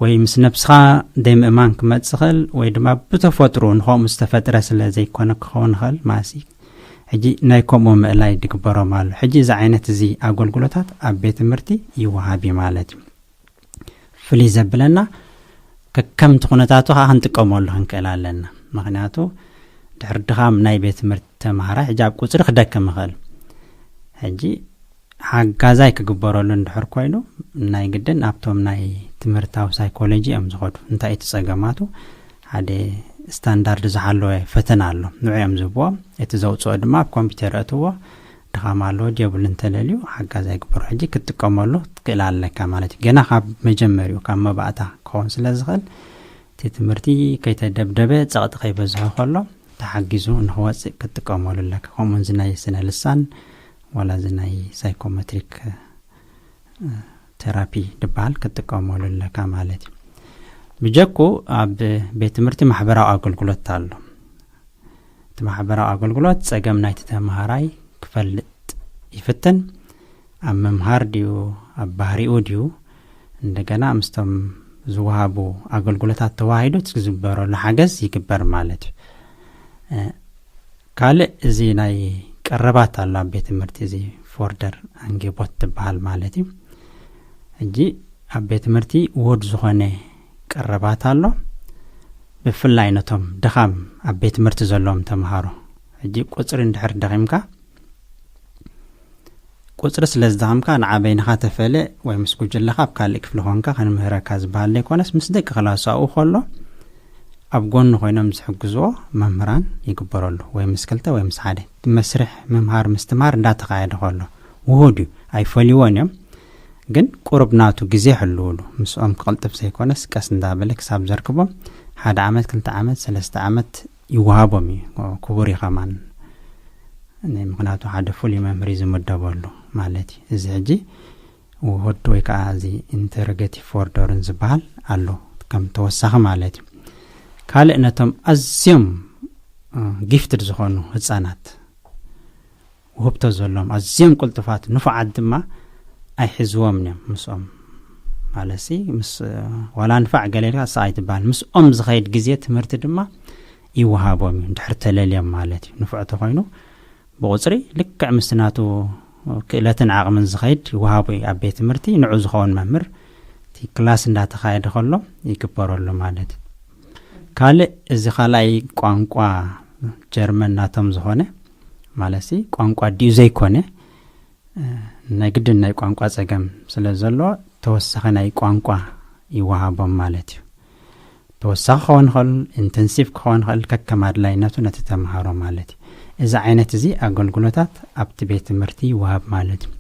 ወይ ምስ ነብስኻ ዘይምእማን ክመጽእ ይኽእል፣ ወይ ድማ ብተፈጥሮ ንኸምኡ ዝተፈጥረ ስለ ዘይኮነ ክኸውን ይኽእል። ማሲ ሕጂ ናይ ከምኡ ምእላይ ድግበሮም ኣሎ። ሕጂ እዚ ዓይነት እዚ ኣገልግሎታት ኣብ ቤት ትምህርቲ ይወሃብ እዩ ማለት እዩ። ፍልይ ዘብለና፣ ከከምቲ ኩነታቱ ከዓ ክንጥቀመሉ ክንክእል ኣለና። ምኽንያቱ ድሕሪ ድኻም ናይ ቤት ትምህርቲ ተምሃራይ ሕጂ ኣብ ቁፅሪ ክደክም ይኽእል። ሕጂ ሓጋዛይ ክግበረሉ እንድሕር ኮይኑ፣ ናይ ግድን ኣብቶም ናይ ትምህርታዊ ሳይኮሎጂ እዮም ዝኸዱ። እንታይ እቲ ጸገማቱ? ሓደ ስታንዳርድ ዝሓለወ ፈተና ኣሎ፣ ንዑ እዮም ዝብዎ። እቲ ዘውፅኦ ድማ ኣብ ኮምፒውተር እትዎ፣ ድኻም ኣለዎ ድየብሉ እንተለልዩ ሓጋዛይ ግበሩ። ሕጂ ክትጥቀመሉ ትክእል ኣለካ ማለት እዩ። ገና ካብ መጀመሪኡ፣ ካብ መባእታ ክኸውን ስለ ዝኽእል፣ እቲ ትምህርቲ ከይተደብደበ፣ ጸቕጢ ከይበዝሖ ከሎ ተሓጊዙ ንኽወፅእ ክትጥቀመሉ ኣለካ። ከምኡውን እዚ ናይ ስነ ልሳን ዋላ እዚ ናይ ሳይኮሜትሪክ፣ እ፣ ቴራፒ ድበሃል ክትጥቀመሉ ኣለካ ማለት እዩ። ብጀኩ ኣብ ቤት ትምህርቲ ማሕበራዊ ኣገልግሎት ኣሎ። እቲ ማሕበራዊ ኣገልግሎት ጸገም ናይቲ ተምሃራይ ክፈልጥ ይፍትን። ኣብ ምምሃር ድዩ፣ ኣብ ባህሪኡ ድዩ፣ እንደገና ምስቶም ዝወሃቡ ኣገልግሎታት ተዋሂዱ እቲ ዝግበረሉ ሓገዝ ይግበር ማለት እዩ። እ፣ ካልእ እዚ ናይ ቀረባት ኣሎ ኣብ ቤት ትምህርቲ፣ እዚ ፎርደር ኣንጌቦት ትበሃል ማለት እዩ። ሕጂ ኣብ ቤት ትምህርቲ ውሁድ ዝኾነ ቀረባት ኣሎ፣ ብፍላይ ነቶም ድኻም ኣብ ቤት ትምህርቲ ዘለዎም ተምሃሮ። ሕጂ ቁፅሪ እንድሕር ደኺምካ፣ ቁፅሪ ስለ ዝደኸምካ፣ ንዓ በይንኻ ተፈለ ወይ ምስ ጉጅለኻ ኣብ ካልእ ክፍሊ ኮንካ ክንምህረካ ዝበሃል ዘይኮነስ፣ ምስ ደቂ ክላሱ ኣብኡ ከሎ ኣብ ጎኑ ኮይኖም ዝሕግዝዎ መምህራን ይግበረሉ፣ ወይ ምስ ክልተ ወይ ምስ ሓደ። መስርሕ ምምሃር ምስትምሃር እንዳተኻየደ ከሎ ውሁድ እዩ፣ ኣይፈልይዎን እዮም። ግን ቁሩብ ናቱ ግዜ ይሕልውሉ። ምስኦም ክቕልጥፍ ዘይኮነስ ቀስ እንዳበለ ክሳብ ዘርክቦም ሓደ ዓመት፣ ክልተ ዓመት፣ ሰለስተ ዓመት ይወሃቦም እዩ። ክቡር እዩ ከማን። ን-፣ ምኽንያቱ ሓደ ፍሉይ መምህር እዩ ዝምደበሉ ማለት እዩ። እዚ ሕጂ ውሁድ ወይ ከዓ እዚ ኢንተሮጌቲቭ ኦርደርን ዝበሃል ኣሎ ከም ተወሳኺ ማለት እዩ። ካልእ ነቶም ኣዝዮም፣ እ፣ ጊፍትድ ዝኾኑ ህፃናት፣ ውህብቶ ዘለዎም ኣዝዮም ቅልጡፋት ንፉዓት ድማ ኣይሕዝዎም እዮም ምስኦም። ማለትሲ ምስ፣ እ፣ ዋላ ንፋዕ ገለ ኢልካ እሳ ኣይትበሃል። ምስኦም ዝኸይድ ግዜ ትምህርቲ ድማ ይወሃቦም እዩ። እንድሕር ተለልዮም ማለት እዩ። ንፉዕ ተኾይኑ ብቁፅሪ ልክዕ ምስቲ ናቱ ክእለትን ዓቕምን ዝኸይድ ይወሃቦ እዩ ኣብ ቤት ትምህርቲ። ንዑ ዝኸውን መምህር እቲ ክላስ እንዳተኻየደ ከሎ ይግበረሉ ማለት እዩ። ካልእ እዚ ካልኣይ ቋንቋ ጀርመን ናቶም ዝኾነ፣ ማለትሲ ቋንቋ ድዩ ዘይኮነ፣ እ፣ ናይ ግድን ናይ ቋንቋ ጸገም ስለ ዘሎ ተወሳኺ ናይ ቋንቋ ይወሃቦም ማለት እዩ። ተወሳኺ ክኸውን ይኽእል፣ ኢንተንሲቭ ክኸውን ይኽእል፣ ከከም ኣድላይነቱ ነቲ ተምሃሮ ማለት እዩ። እዚ ዓይነት እዚ ኣገልግሎታት ኣብቲ ቤት ትምህርቲ ይወሃብ ማለት እዩ።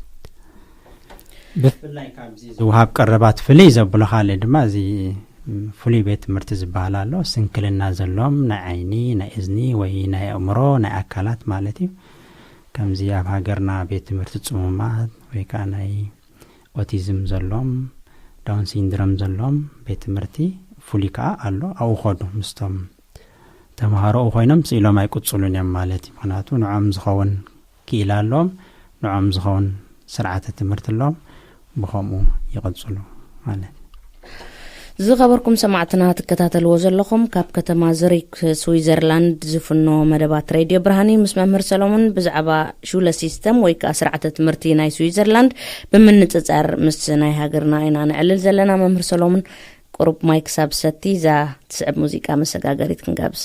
ብፍላይ ካብዚ ዝወሃብ ቀረባት ፍልይ ዘብሎ ካልእ ድማ እዚ ፍሉይ ቤት ትምህርቲ ዝበሃል ኣሎ። ስንክልና ዘለዎም ናይ ዓይኒ፣ ናይ እዝኒ ወይ ናይ ኣእምሮ፣ ናይ ኣካላት ማለት እዩ። ከምዚ ኣብ ሃገርና ቤት ትምህርቲ ጽሙማት ወይ ከዓ ናይ ኦቲዝም ዘለዎም፣ ዳውን ሲንድሮም ዘለዎም ቤት ትምህርቲ ፍሉይ ከዓ ኣሎ። ኣብኡ ኸዱ ምስቶም ተምሃሮኡ ኮይኖም ስኢሎም ኣይቅጽሉን እዮም ማለት እዩ። ምኽንያቱ ንዖም ዝኸውን ክኢላ ኣለዎም፣ ንዖም ዝኸውን ስርዓተ ትምህርቲ ኣለዎም፣ ብኸምኡ ይቕጽሉ ማለት እዩ። ዝኸበርኩም ሰማዕትና ትከታተልዎ ዘለኹም ካብ ከተማ ዝሪክ ስዊዘርላንድ ዝፍኖ መደባት ሬድዮ ብርሃን እዩ። ምስ መምህር ሰሎሞን ብዛዕባ ሹለ ሲስተም ወይ ከዓ ስርዓተ ትምህርቲ ናይ ስዊዘርላንድ ብምንጽጻር ምስ ናይ ሃገርና ኢና ነዕልል ዘለና። መምህር ሰሎሞን ቁሩብ ማይ ክሳብ ሰቲ እዛ ትስዕብ ሙዚቃ መሰጋገሪት ክንጋብዝ።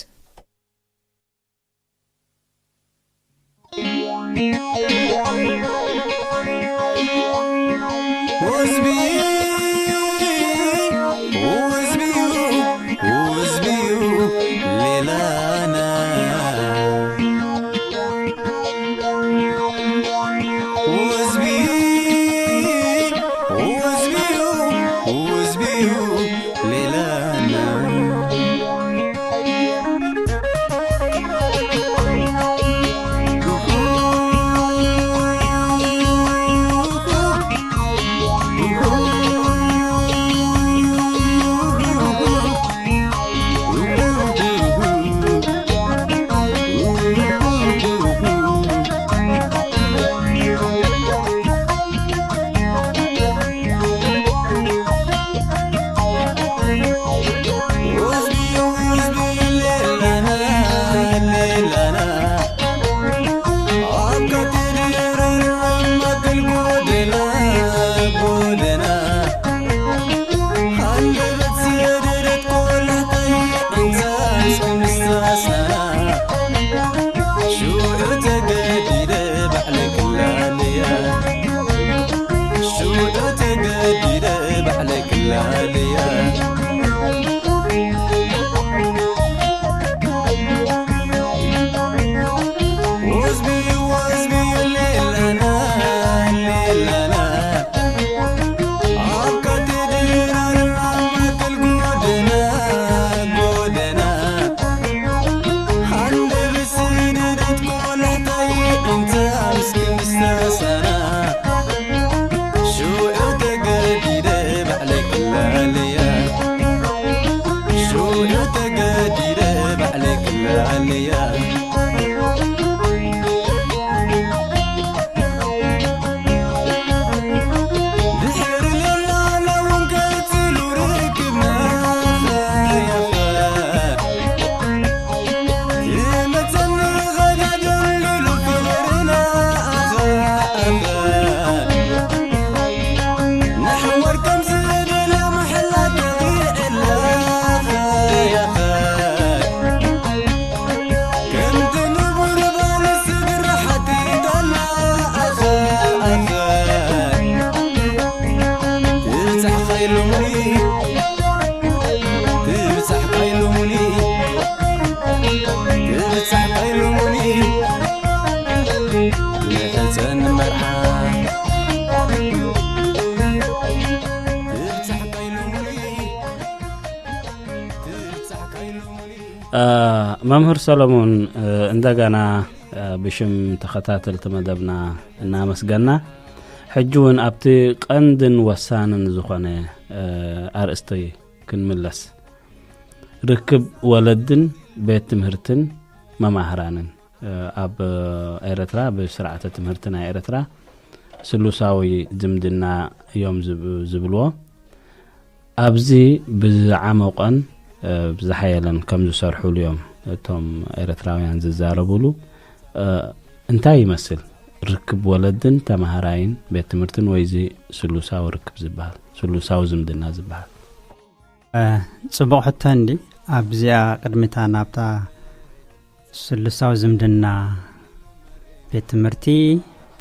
መምህር ሰሎሞን፣ እንደገና ብሽም ተኸታተልቲ መደብና እናመስገና፣ ሕጂ እውን ኣብቲ ቀንድን ወሳንን ዝኾነ ኣርእስቲ ክንምለስ። ርክብ ወለድን ቤት ትምህርትን መማህራንን ኣብ ኤርትራ፣ ብስርዓተ ትምህርቲ ናይ ኤርትራ ስሉሳዊ ዝምድና እዮም ዝብ- ዝብልዎ። ኣብዚ ብዝዓመቆን ብዝሓየለን ከም ዝሰርሕሉ እዮም እቶም ኤርትራውያን ዝዛረብሉ። እንታይ ይመስል ርክብ ወለድን ተማሃራይን ቤት ትምህርትን፣ ወይ እዚ ስሉሳዊ ርክብ ዝበሃል፣ ስሉሳዊ ዝምድና ዝበሃል? ጽቡቕ ሕቶ እንዲ ኣብዚኣ ቅድሚታ ናብታ ስሉሳዊ ዝምድና ቤት ትምህርቲ፣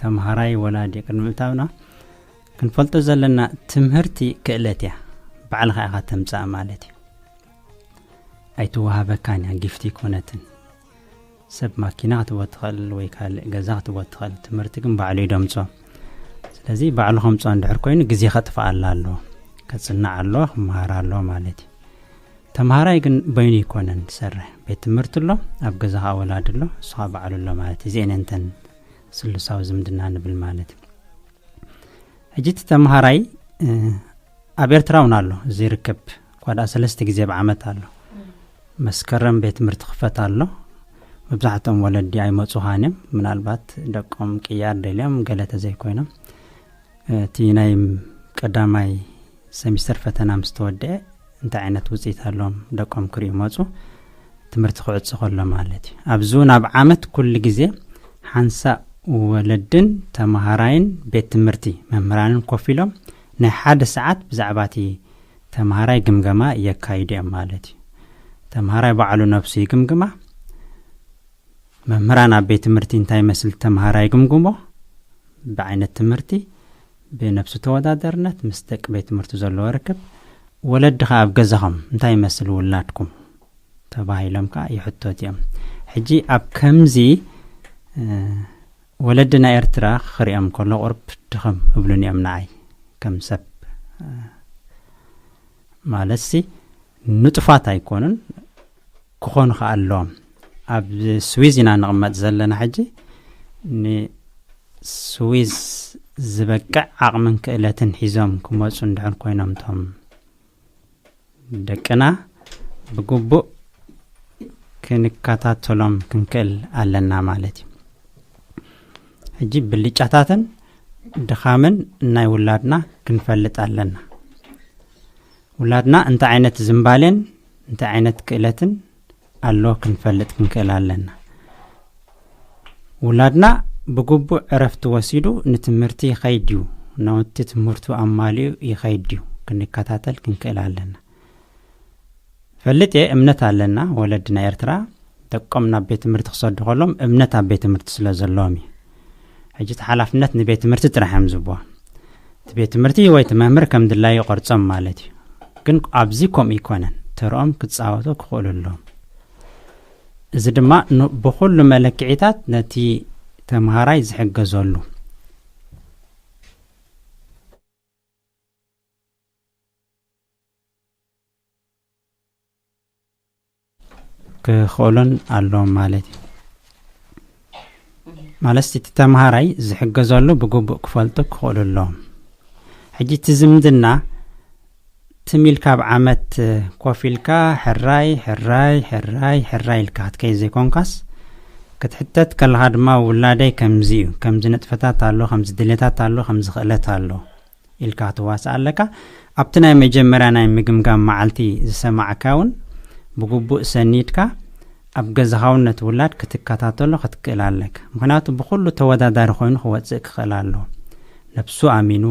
ተምሃራይ፣ ወላዲ ቅድሚ ምእታውና ክንፈልጦ ዘለና፣ ትምህርቲ ክእለት እያ። ባዕልኻ ኢኻ ተምጻእ ማለት እዩ። ኣይትወሃበካን እያ፣ ጊፍቲ ኣይኮነትን። ሰብ ማኪና ክትቦ ትኽእል ወይ ካልእ ገዛ ክትቦ ትኽእል፣ ትምህርቲ ግን ባዕሉ ይደምጾ። ስለዚ ባዕሉ ከምጾ እንድሕር ኮይኑ ግዜ ከጥፍኣላ ኣሎ፣ ከጽናዕ ኣሎ፣ ክመሃር ኣሎ ማለት እዩ። ተምሃራይ ግን በይኑ ይኮነን ዝሰርሕ፣ ቤት ትምህርቲ ኣሎ፣ ኣብ ገዛ ከዓ ወላዲ ኣሎ፣ እሱ ከዓ ባዕሉ ኣሎ ማለት እዩ። እዚአን እንተን ስሉሳዊ ዝምድና ንብል ማለት እዩ። ሕጂ እቲ ተምሃራይ ኣብ ኤርትራ እውን ኣሎ እዚ ርክብ፣ እኳ ደኣ ሰለስተ ግዜ ብዓመት ኣሎ። መስከረም ቤት ትምህርቲ ክፈት ኣሎ። መብዛሕትኦም ወለዲ ኣይመፁኻን እዮም፣ ምናልባት ደቆም ቅያር ደልዮም ገለ ተዘይኮይኖም። እቲ ናይ ቀዳማይ ሰሚስተር ፈተና ምስ ተወደአ እንታይ ዓይነት ውፅኢት ኣለዎም ደቆም ክርእዩ መፁ። ትምህርቲ ክዕፅ ከሎ ማለት እዩ። ኣብዚ እውን ኣብ ዓመት ኩሉ ግዜ ሓንሳእ ወለድን ተምሃራይን ቤት ትምህርቲ መምህራንን ኮፍ ኢሎም ናይ ሓደ ሰዓት ብዛዕባ እቲ ተምሃራይ ግምገማ የካይዱ እዮም ማለት እዩ። ተምሃራይ ባዕሉ ነብሱ ይግምግማ። መምህራን ኣብ ቤት ትምህርቲ እንታይ ይመስል ተምሃራይ ይግምግሞ። ብዓይነት ትምህርቲ፣ ብነብሱ ተወዳደርነት፣ ምስ ደቂ ቤት ትምህርቱ ዘለዎ ርክብ፣ ወለዲ ኸዓ ኣብ ገዛኹም እንታይ ይመስል ውላድኩም ተባሂሎም ከዓ ይሕተቱ እዮም። ሕጂ ኣብ ከምዚ ወለዲ ናይ ኤርትራ ክሪኦም ከሎ ቁርብ ድኽም እብሉን እዮም ንዓይ ከም ሰብ። ማለትሲ ንጡፋት ኣይኮኑን፣ ክኾኑ ከኣ ኣለዎም። ኣብ ስዊዝ ኢና ንቕመጥ ዘለና ሕጂ። ንስዊዝ ዝበቅዕ ዓቕምን ክእለትን ሒዞም ክመፁ እንድሕር ኮይኖም እቶም ደቅና ብግቡእ ክንከታተሎም ክንክእል ኣለና ማለት እዩ። ሕጂ ብልጫታትን ድኻምን ናይ ውላድና ክንፈልጥ ኣለና። ውላድና እንታይ ዓይነት ዝንባሌን እንታይ ዓይነት ክእለትን ኣሎ ክንፈልጥ ክንክእል ኣለና። ውላድና ብግቡእ ዕረፍቲ ወሲዱ ንትምህርቲ ይኸይድ ድዩ፣ ናውቲ ትምህርቱ ኣማሊኡ ይኸይድ ድዩ ክንከታተል ክንክእል ኣለና። ፈልጥ እየ፣ እምነት ኣለና። ወለዲ ናይ ኤርትራ ደቆም ናብ ቤት ትምህርቲ ክሰዱ ከሎም እምነት ኣብ ቤት ትምህርቲ ስለ ዘለዎም እዩ። ሕጂ እቲ ሓላፍነት ንቤት ትምህርቲ ጥራሕ እዮም ዝብዋ። እቲ ቤት ትምህርቲ ወይ እቲ መምህር ከም ድላዩ ይቐርጾም ማለት እዩ። ግን ኣብዚ ከምኡ ይኮነን፣ ተርኦም ክጻወቱ ክኽእሉ ኣለዎም። እዚ ድማ ን- ብኹሉ መለክዒታት ነቲ ተምሃራይ ዝሕገዘሉ ክኽእሉን ኣለዎም ማለት እዩ። ማለት እቲ ተምሃራይ ዝሕገዘሉ ብግቡእ ክፈልጡ ክኽእሉ ኣለዎም። ሕጂ እቲ ዝምድና ትም ኢልካ ኣብ ዓመት ኮፍ ኢልካ ሕራይ ሕራይ ሕራይ ሕራይ ኢልካ ክትከይድ ዘይኮንካስ ክትሕተት ከለኻ ድማ ውላደይ ከምዚ እዩ፣ ከምዚ ንጥፈታት ኣሎ፣ ከምዚ ድሌታት ኣሎ፣ ከምዚ ክእለት ኣሎ ኢልካ ክትዋሳእ ኣለካ። ኣብቲ ናይ መጀመርያ ናይ ምግምጋም መዓልቲ ዝሰማዕካ እውን ብግቡእ ሰኒድካ ኣብ ገዛኻ እውን ነቲ ውላድ ክትከታተሎ ክትክእል ኣለካ። ምኽንያቱ ብኹሉ ተወዳዳሪ ኮይኑ ክወፅእ ክኽእል ኣለዎ። ነብሱ ኣሚኑ፣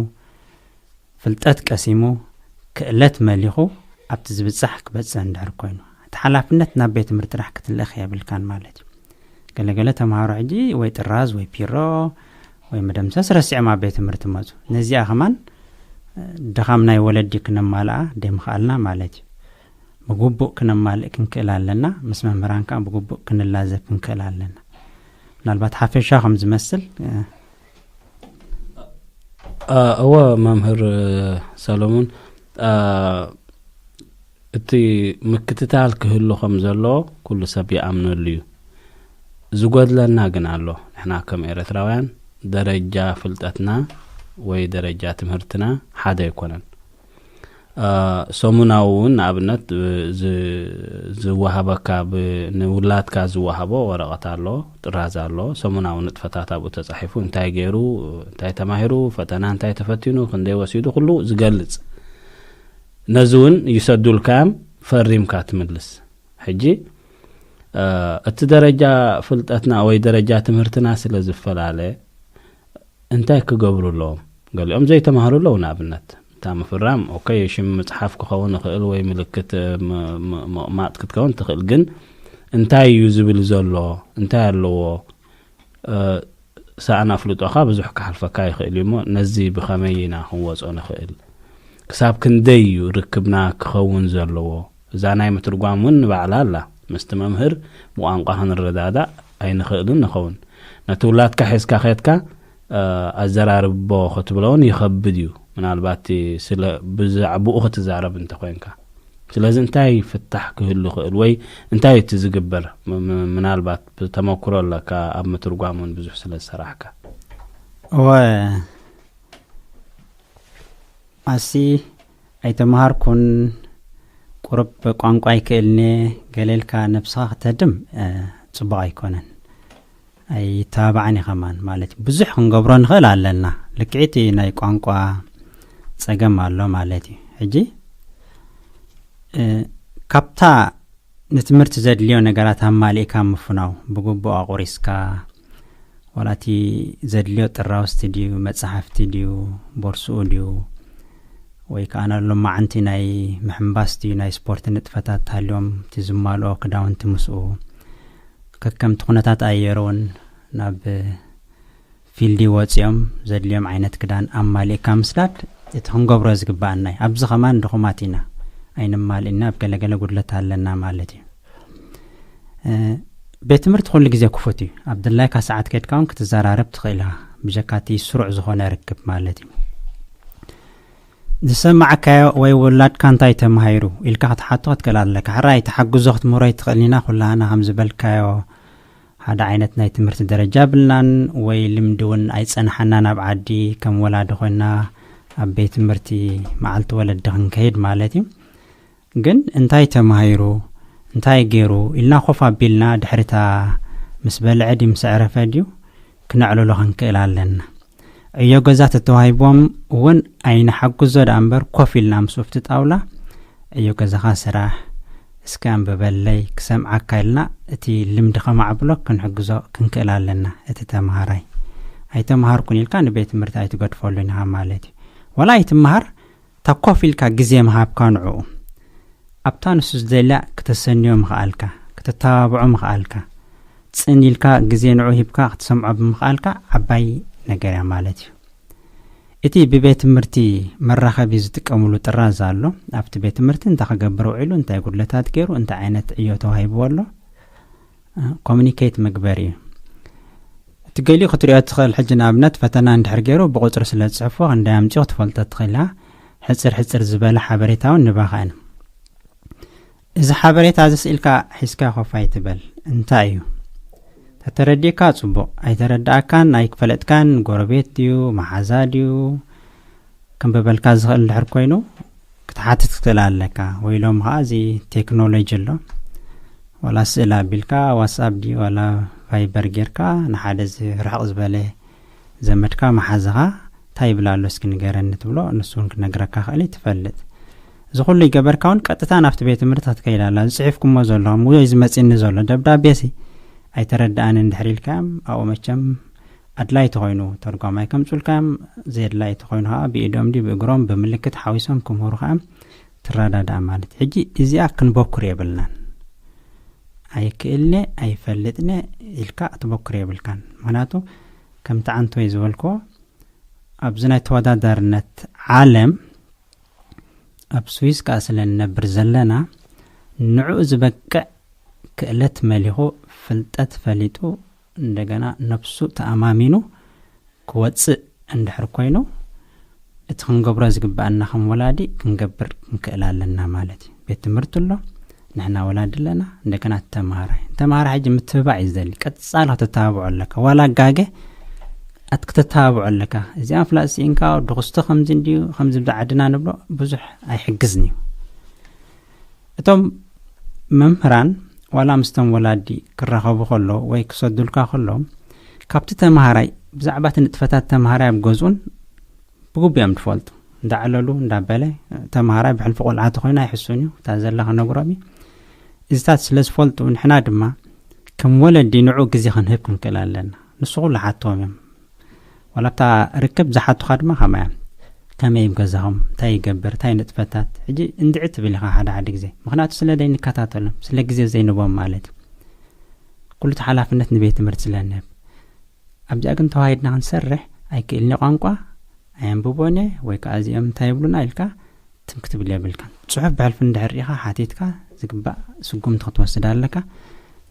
ፍልጠት ቀሲሙ፣ ክእለት መሊኹ ኣብቲ ዝብጻሕ ክበጽሕ እንድሕር ኮይኑ፣ እቲ ሓላፍነት ናብ ቤት ትምህርቲ ጥራሕ ክትልእኽ የብልካን ማለት እዩ። ገለገለ ተምሃሮ ሕጂ ወይ ጥራዝ ወይ ፒሮ ወይ መደምሰስ ረሲዖም ኣብ ቤት ትምህርቲ መጹ። ነዚኣ ከማን ድኻም ናይ ወለዲ ክነማልኣ ደይምኽኣልና ማለት እዩ። ብግቡእ ክነማልእ ክንክእል ኣለና። ምስ መምህራን ከዓ ብግቡእ ክንላዘብ ክንክእል ኣለና። ምናልባት ሓፈሻ ከም ዝመስል እወ መምህር ሰሎሞን፣ እቲ ምክትታል ክህሉ ከም ዘሎ ኩሉ ሰብ ይኣምነሉ እዩ። ዝጎድለና ግን ኣሎ። ንሕና ከም ኤርትራውያን ደረጃ ፍልጠትና ወይ ደረጃ ትምህርትና ሓደ ኣይኮነን። ሰሙናዊ እውን ንኣብነት ዝወሃበካ ንውላድካ ዝወሃቦ ወረቐት ኣሎ፣ ጥራዝ ኣሎ። ሰሙናዊ ንጥፈታት ኣብኡ ተጻሒፉ እንታይ ገይሩ፣ እንታይ ተማሂሩ፣ ፈተና እንታይ ተፈቲኑ፣ ክንደይ ወሲዱ፣ ኩሉ ዝገልጽ። ነዚ እውን ይሰዱልካዮም፣ ፈሪምካ ትምልስ። ሕጂ እቲ ደረጃ ፍልጠትና ወይ ደረጃ ትምህርትና ስለ ዝፈላለ እንታይ ክገብሩ ኣለዎም? ገሊኦም ዘይተማሃሩ ኣለዉ። ንኣብነት እታ ምፍራም ኦኬ፣ ሽም መጽሓፍ ክኸውን ይኽእል ወይ ምልክት ምቕማጥ ክትከውን ትኽእል። ግን እንታይ እዩ ዝብል ዘሎ፣ እንታይ ኣለዎ? ሳእን ኣፍልጦኻ ብዙሕ ክሓልፈካ ይኽእል እዩ። እሞ ነዚ ብኸመይ ኢና ክንወጾ ንኽእል? ክሳብ ክንደይ እዩ ርክብና ክኸውን ዘለዎ? እዛ ናይ ምትርጓም እውን ንባዕላ ኣላ። ምስቲ መምህር ብቋንቋ ክንረዳዳእ ኣይንኽእልን ንኸውን። ነቲ ውላድካ ሒዝካ ኸድካ ኣዘራርቦ ክትብሎ እውን ይኸብድ እዩ። ምናልባት ስለ ብዛዕባኡ ክትዛረብ እንተኾይንካ። ስለዚ እንታይ ፍታሕ ክህሉ ይኽእል ወይ እንታይ እቲ ዝግበር? ምናልባት ብተመክሮ ኣለካ፣ ኣብ ምትርጓም እውን ብዙሕ ስለ ዝሰራሕካ። እወ፣ ኣሲ ኣይተምሃርኩን፣ ቁሩብ ቋንቋ ኣይክእልኔ፣ ገለ ኢልካ ነብስኻ ክተድም ጽቡቕ ኣይኮነን። ኣይተባባዕን እዩ ከማን ማለት እዩ። ብዙሕ ክንገብሮ ንኽእል ኣለና። ልክዕቲ ናይ ቋንቋ ጸገም ኣሎ ማለት እዩ። ሕጂ ካብታ ንትምህርቲ ዘድልዮ ነገራት ኣማሊእካ ምፍናው፣ ብግቡእ ኣቑሪስካ፣ ዋላ እቲ ዘድልዮ ጥራውስቲ ድዩ፣ መጻሕፍቲ ድዩ፣ ቦርስኡ ድዩ፣ ወይ ከኣ ናሎ መዓንቲ ናይ ምሕምባስ ድዩ፣ ናይ ስፖርት ንጥፈታት ተሃልዮም፣ እቲ ዝማልኦ ክዳውንቲ ምስኡ፣ ከከምቲ ኩነታት ኣየር እውን ናብ ፊልዲ ወጺኦም ዘድልዮም ዓይነት ክዳን ኣማሊእካ ምስዳድ እቲ ክንገብሮ ዝግባኣና እዩ። ኣብዚ ከማን ድኹማት ኢና፣ ኣይንማልእና፣ ኣብ ገለገለ ጉድለት ኣለና ማለት እዩ። ቤት ትምህርቲ ኩሉ ግዜ ክፉት እዩ። ኣብ ድላይካ ሰዓት ከድካ እውን ክትዘራረብ ትኽእል ኢኻ፣ ብጀካ እቲ ስሩዕ ዝኾነ ርክብ ማለት እዩ። ዝሰማዕካዮ ወይ ውላድካ እንታይ ተማሂሩ ኢልካ ክትሓቶ ክትክእል ኣለካ። ሕራይ ተሓግዞ ክትምህሮ ይትኽእል ኢና፣ ኩላህና ከም ዝበልካዮ ሓደ ዓይነት ናይ ትምህርቲ ደረጃ ብልናን ወይ ልምዲ እውን ኣይጸንሓናን ኣብ ዓዲ ከም ወላዲ ኮይና ኣብ ቤት ትምህርቲ መዓልቲ ወለዲ ክንከይድ ማለት እዩ። ግን እንታይ ተማሂሩ እንታይ ገይሩ ኢልና ኮፍ ኣቢልና ድሕሪታ ምስ በልዐ ድዩ ምስ ዕረፈ ድዩ ክነዕልሎ ክንክእል ኣለና። ዕዮ ገዛ ተተዋሂቦም እውን ኣይንሓግዞ ደኣ እምበር ኮፍ ኢልና ምስ ኣብቲ ጣውላ ዕዮ ገዛኻ ስራሕ እስከ ኣንብበለይ ክሰምዓካ ኢልና እቲ ልምዲ ከማዕብሎ ክንሕግዞ ክንክእል ኣለና። እቲ ተምሃራይ ኣይተምሃርኩን ኢልካ ንቤት ትምህርቲ ኣይትገድፈሉን ኢኻ ማለት እዩ። ዋላ ኣይትምሃር እታ ኮፍ ኢልካ ግዜ ምሃብካ ንዕኡ ኣብታ ንሱ ዝደልያ ክተሰንዮ ምኽኣልካ፣ ክተተባብዖ ምኽኣልካ፣ ጽን ኢልካ ግዜ ንዕኡ ሂብካ ክትሰምዖ ብምኽኣልካ ዓባይ ነገር እያ ማለት እዩ። እቲ ብቤት ትምህርቲ መራኸቢ ዝጥቀምሉ ጥራዝ ኣሎ። ኣብቲ ቤት ትምህርቲ እንታይ ክገብር ውዒሉ፣ እንታይ ጉድለታት ገይሩ፣ እንታይ ዓይነት ዕዮ ተዋሂብዎ ኣሎ፣ ኮሚኒኬት መግበሪ እዩ። እቲ ገሊኡ ክትሪኦ ትኽእል። ሕጂ ንኣብነት ፈተና እንድሕር ገይሩ ብቁጽሪ ስለ ዝጽሕፎ ክንደይ ኣምጺኡ ክትፈልጦ ትኽእል ኢኻ። ሕጽር ሕጽር ዝበለ ሓበሬታ እውን ንባኻ እዩ። እዚ ሓበሬታ እዚ ስኢልካ ሒዝካ ኮፍ ኣይትበል። እንታይ እዩ? ተተረዲእካ ጽቡቕ፣ ኣይተረዳእካን ኣይክፈለጥካን ጎረቤት ድዩ መሓዛ ድዩ ከንብበልካ ዝኽእል እንድሕር ኮይኑ ክትሓትት ክትክእል ኣለካ። ወይ ሎም ከዓ እዚ ቴክኖሎጂ ኣሎ፣ ዋላ ስእል ኣቢልካ ዋትስኣፕ ድዩ ዋላ ቫይበር ጌርካ ንሓደ እዚ ርሕቕ ዝበለ ዘመድካ መሓዛኻ እንታይ ይብል ኣሎ እስኪ ንገረኒ ትብሎ፣ ንሱ እውን ክነግረካ ክእል እዩ ትፈልጥ። እዚ ኩሉ ይገበርካ እውን ቀጥታ ናብቲ ቤት ትምህርቲ ክትከይድ ኣላ። እዚ ጽሒፍኩሞ ዘለኹም ወይ እዚ መጺኒ ዘሎ ደብዳቤ ሲ ኣይተረድኣንን እንድሕር ኢልካዮም ኣብኡ መቸም ኣድላይ ተኾይኑ ተርጓማይ ከምጹልካዮም፣ ዘየድላይ ተኾይኑ ከዓ ብኢዶም ድዩ ብእግሮም ብምልክት ሓዊሶም ክምህሩ ከዓ ትረዳዳእ ማለት እዩ። ሕጂ እዚኣ ክንበኩር የብልናን። ኣይክእልነ ኣይፈልጥነ ኢልካ ክትበኩር የብልካን። ምክንያቱ ከምቲ ዓንቶይ ዝበልክዎ ኣብዚ ናይ ተወዳዳርነት ዓለም ኣብ ስዊስ ከዓ ስለ ንነብር ዘለና ንዕኡ ዝበቅዕ ክእለት መሊኹ ፍልጠት ፈሊጡ እንደገና ነብሱ ተኣማሚኑ ክወፅእ እንድሕር ኮይኑ እቲ ክንገብሮ ዝግባኣና ከም ወላዲ ክንገብር ክንክእል ኣለና ማለት እዩ። ቤት ትምህርቲ ኣሎ፣ ንሕና ወላዲ ኣለና፣ እንደገና እቲ ተምሃራይ። ተምሃራይ ሕጂ ምትብባዕ እዩ ዝደሊ። ቀጻሊ ክትተባብዖ ኣለካ። ዋላ ጋገ ኣት ክትተባብዖ ኣለካ። እዚኣ ፍላጥ ስኢንካ፣ ድኹስቶ ከምዚ እንድዩ፣ ከምዚ ብዛ ዓድና ንብሎ ብዙሕ ኣይሕግዝን እዩ። እቶም መምህራን ዋላ ምስቶም ወላዲ ክራኸቡ ከለዉ ወይ ክሰዱልካ ከለዉ፣ ካብቲ ተምሃራይ፣ ብዛዕባ እቲ ንጥፈታት ተምሃራይ ኣብ ገዝኡን ብግቡእ እዮም ዝፈልጡ። እንዳዕለሉ፣ እንዳበለ፣ ተምሃራይ ብሕልፊ ቆልዓ ተኾይኑ ኣይሕሱን እዩ። እታ ዘላ ክነግሮም እዩ። እዚታት ስለ ዝፈልጡ፣ ንሕና ድማ ከም ወለዲ ንዑ ግዜ ክንህብ ክንክእል ኣለና። ንሱ ኩሉ ሓቶም እዮም። ዋላ ኣብታ ርክብ ዝሓቱኻ ድማ ከማይ እዮም። ከመይ እዩ ገዛኹም? እንታይ ይገብር? እንታይ ንጥፈታት? ሕጂ እንድዒ ትብል ኢኻ ሓደ ሓደ ግዜ። ምኽንያቱ ስለ ዘይንከታተሎም፣ ስለ ግዜ ዘይንቦም ማለት እዩ። ኩሉ እቲ ሓላፍነት ንቤት ትምህርቲ ስለ ንህብ። ኣብዚኣ ግን ተዋሂድና ክንሰርሕ ኣይክእልኒ ቋንቋ፣ ኣየንብቦን እየ፣ ወይ ከዓ እዚኦም እንታይ ይብሉና ኢልካ ትም ክትብል የብልካን። ጽሑፍ ብሕልፊ እንድሕር ርኢኻ ሓቲትካ ዝግባእ ስጉምቲ ክትወስድ ኣለካ።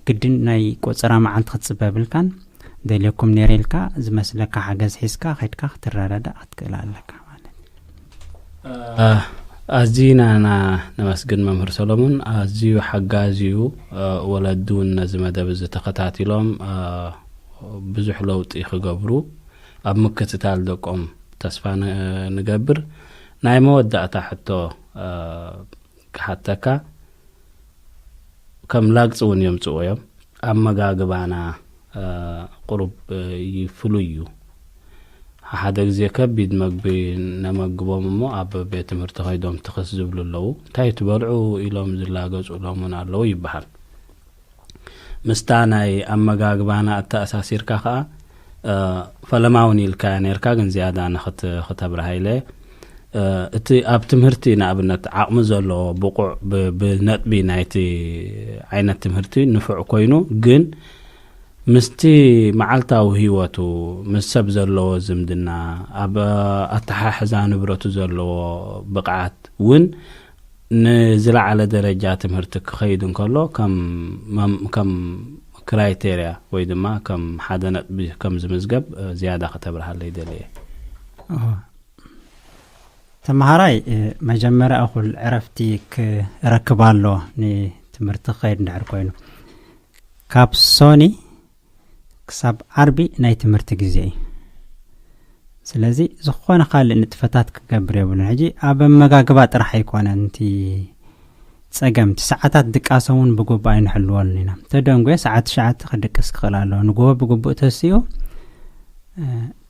ግድን ናይ ቆጸራ መዓልቲ ክትጽበ የብልካን። ደልየኩም ነይረ ኢልካ ዝመስለካ ሓገዝ ሒዝካ ከድካ ክትረዳዳእ ክትክእል ኣለካ ማለት እዩ። እ፣ ኣዚና ኢና ነመስግን መምህር ሰሎሞን። ኣዝዩ ሓጋዚ እዩ። እ፣ ወለዲ እውን ነዚ መደብ እዚ ተኸታቲሎም፣ እ፣ ብዙሕ ለውጢ ክገብሩ ኣብ ምክትታል ደቆም ተስፋ ን-፣ ንገብር። ናይ መወዳእታ ሕቶ፣ እ፣ ክሓተካ፣ ከም ላግጺ እውን የምጽእዎ እዮም። ኣመጋግባና፣ እ፣ ቁሩብ፣ እ፣ ይፍሉይ እዩ። ሓደ ግዜ ከቢድ መግቢ ነመግቦም እሞ ኣብ ቤት ትምህርቲ ከይዶም ትኽስ ዝብሉ ኣለዉ። "እንታይ ትበልዑ?" ኢሎም ዝላገጹሎም እውን ኣለዉ ይበሃል። ምስታ ናይ ኣመጋግባና ኣተኣሳሲርካ ከኣ፣ እ፣ ፈለማ እውን ኢልካያ ነይርካ፣ ግን ዝያዳ ንኽት-፣ ክተብርሃ ኢለ። እ፣ እቲ ኣብ ትምህርቲ ንኣብነት ዓቕሚ ዘለዎ ብቑዕ ብ-፣ ብነጥቢ ናይቲ ዓይነት ትምህርቲ ንፉዕ ኮይኑ፣ ግን ምስቲ መዓልታዊ ህይወቱ፣ ምስ ሰብ ዘለዎ ዝምድና፣ ኣብ ኣተሓሕዛ ንብረቱ ዘለዎ ብቕዓት እውን ንዝለዓለ ደረጃ ትምህርቲ ክኸይድ እንከሎ ከም መም-፣ ከም ክራይቴርያ ወይ ድማ ከም ሓደ ነጥቢ ከም ዝምዝገብ፣ እ፣ ዝያዳ ከተብርሃለይ ደልየ። እወ። ተምሃራይ፣ እ፣ መጀመርያ እኹል ዕረፍቲ ክረክብ ኣሎ ንትምህርቲ ክኸይድ እንድሕር ኮይኑ። ካብ ሶኒ ክሳብ ዓርቢ ናይ ትምህርቲ ግዜ እዩ። ስለዚ ዝኾነ ካልእ ንጥፈታት ክገብር የብሉን። ሕጂ ኣብ ኣመጋግባ ጥራሕ ኣይኮነን እቲ ጸገም፣ እቲ ሰዓታት ድቃሶም እውን ብግቡእ ኣይንሕልወሉን ኢና። ተደንጉየ ሰዓት ትሽዓተ ክድቅስ ክኽእል ኣለዎ። ንግሆ ብግቡእ ተሲኡ፣ እ፣